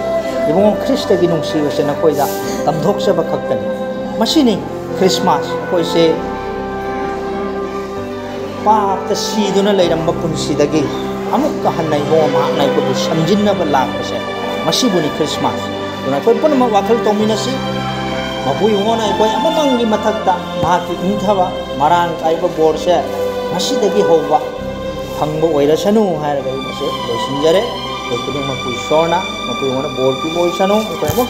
ꯏꯕꯨꯡꯉꯣ, ꯈ꯭ꯔꯤꯁꯇꯒꯤ ꯅꯨꯡꯁꯤꯕꯁꯦ ꯅꯈꯣꯏꯗ ꯇꯝꯊꯣꯛꯆꯕ ꯈꯛꯇꯅꯤ꯫ ꯃꯁꯤꯅꯤ ꯈ꯭ꯔꯤꯁꯃꯥꯁ ꯑꯩꯈꯣꯏꯁꯦ ꯄꯥꯞꯇ ꯁꯤꯗꯨꯅ ꯂꯩꯔꯝꯕ ꯄꯨꯟꯁꯤꯗꯒꯤ ꯑꯃꯨꯛꯀ ꯍꯟꯅ ꯏꯕꯨꯡꯉꯣ ꯃꯍꯥꯛꯅ ꯑꯩꯈꯣꯏꯕꯨ ꯁꯦꯝꯖꯤꯟꯅꯕ ꯂꯥꯛꯄꯁꯦ, ꯃꯁꯤꯕꯨꯅꯤ ꯈ꯭ꯔꯤꯁꯃꯥꯁ꯫ ꯑꯗꯨꯅ ꯑꯩꯈꯣꯏ ꯄꯨꯝꯅꯃꯛ ꯋꯥꯈꯜ ꯇꯧꯃꯤꯟꯅꯁꯤ꯫ ꯃꯄꯨ ꯏꯕꯨꯡꯉꯣꯅ ꯑꯩꯈꯣꯏ ꯑꯃꯃꯝꯒꯤ ꯃꯊꯛꯇ ꯃꯍꯥꯛꯀꯤ ꯏꯪꯊꯕ, ꯃꯔꯥꯡ ꯀꯥꯏꯕ ꯕꯣꯔꯁꯦ ꯉꯁꯤꯗꯒꯤ ꯍꯧꯕ ꯐꯪꯕ ꯑꯣꯏꯔꯁꯅꯨ ꯍꯥꯏꯔꯒ ꯑꯩ ꯃꯁꯦ ꯂꯣꯏꯁꯤꯟꯖꯔꯦ꯫ ꯑꯩꯈꯣꯏ ꯈꯨꯗꯤꯡꯃꯛꯄꯨ ꯏꯁꯣꯔꯅ ꯃꯄꯨ ꯏꯕꯨꯡꯉꯣꯅ ꯕꯣꯔ ꯄꯤꯕ ꯑꯣꯏꯁꯅꯨ꯫ ꯑꯩꯈꯣꯏ ꯑꯃꯨꯛ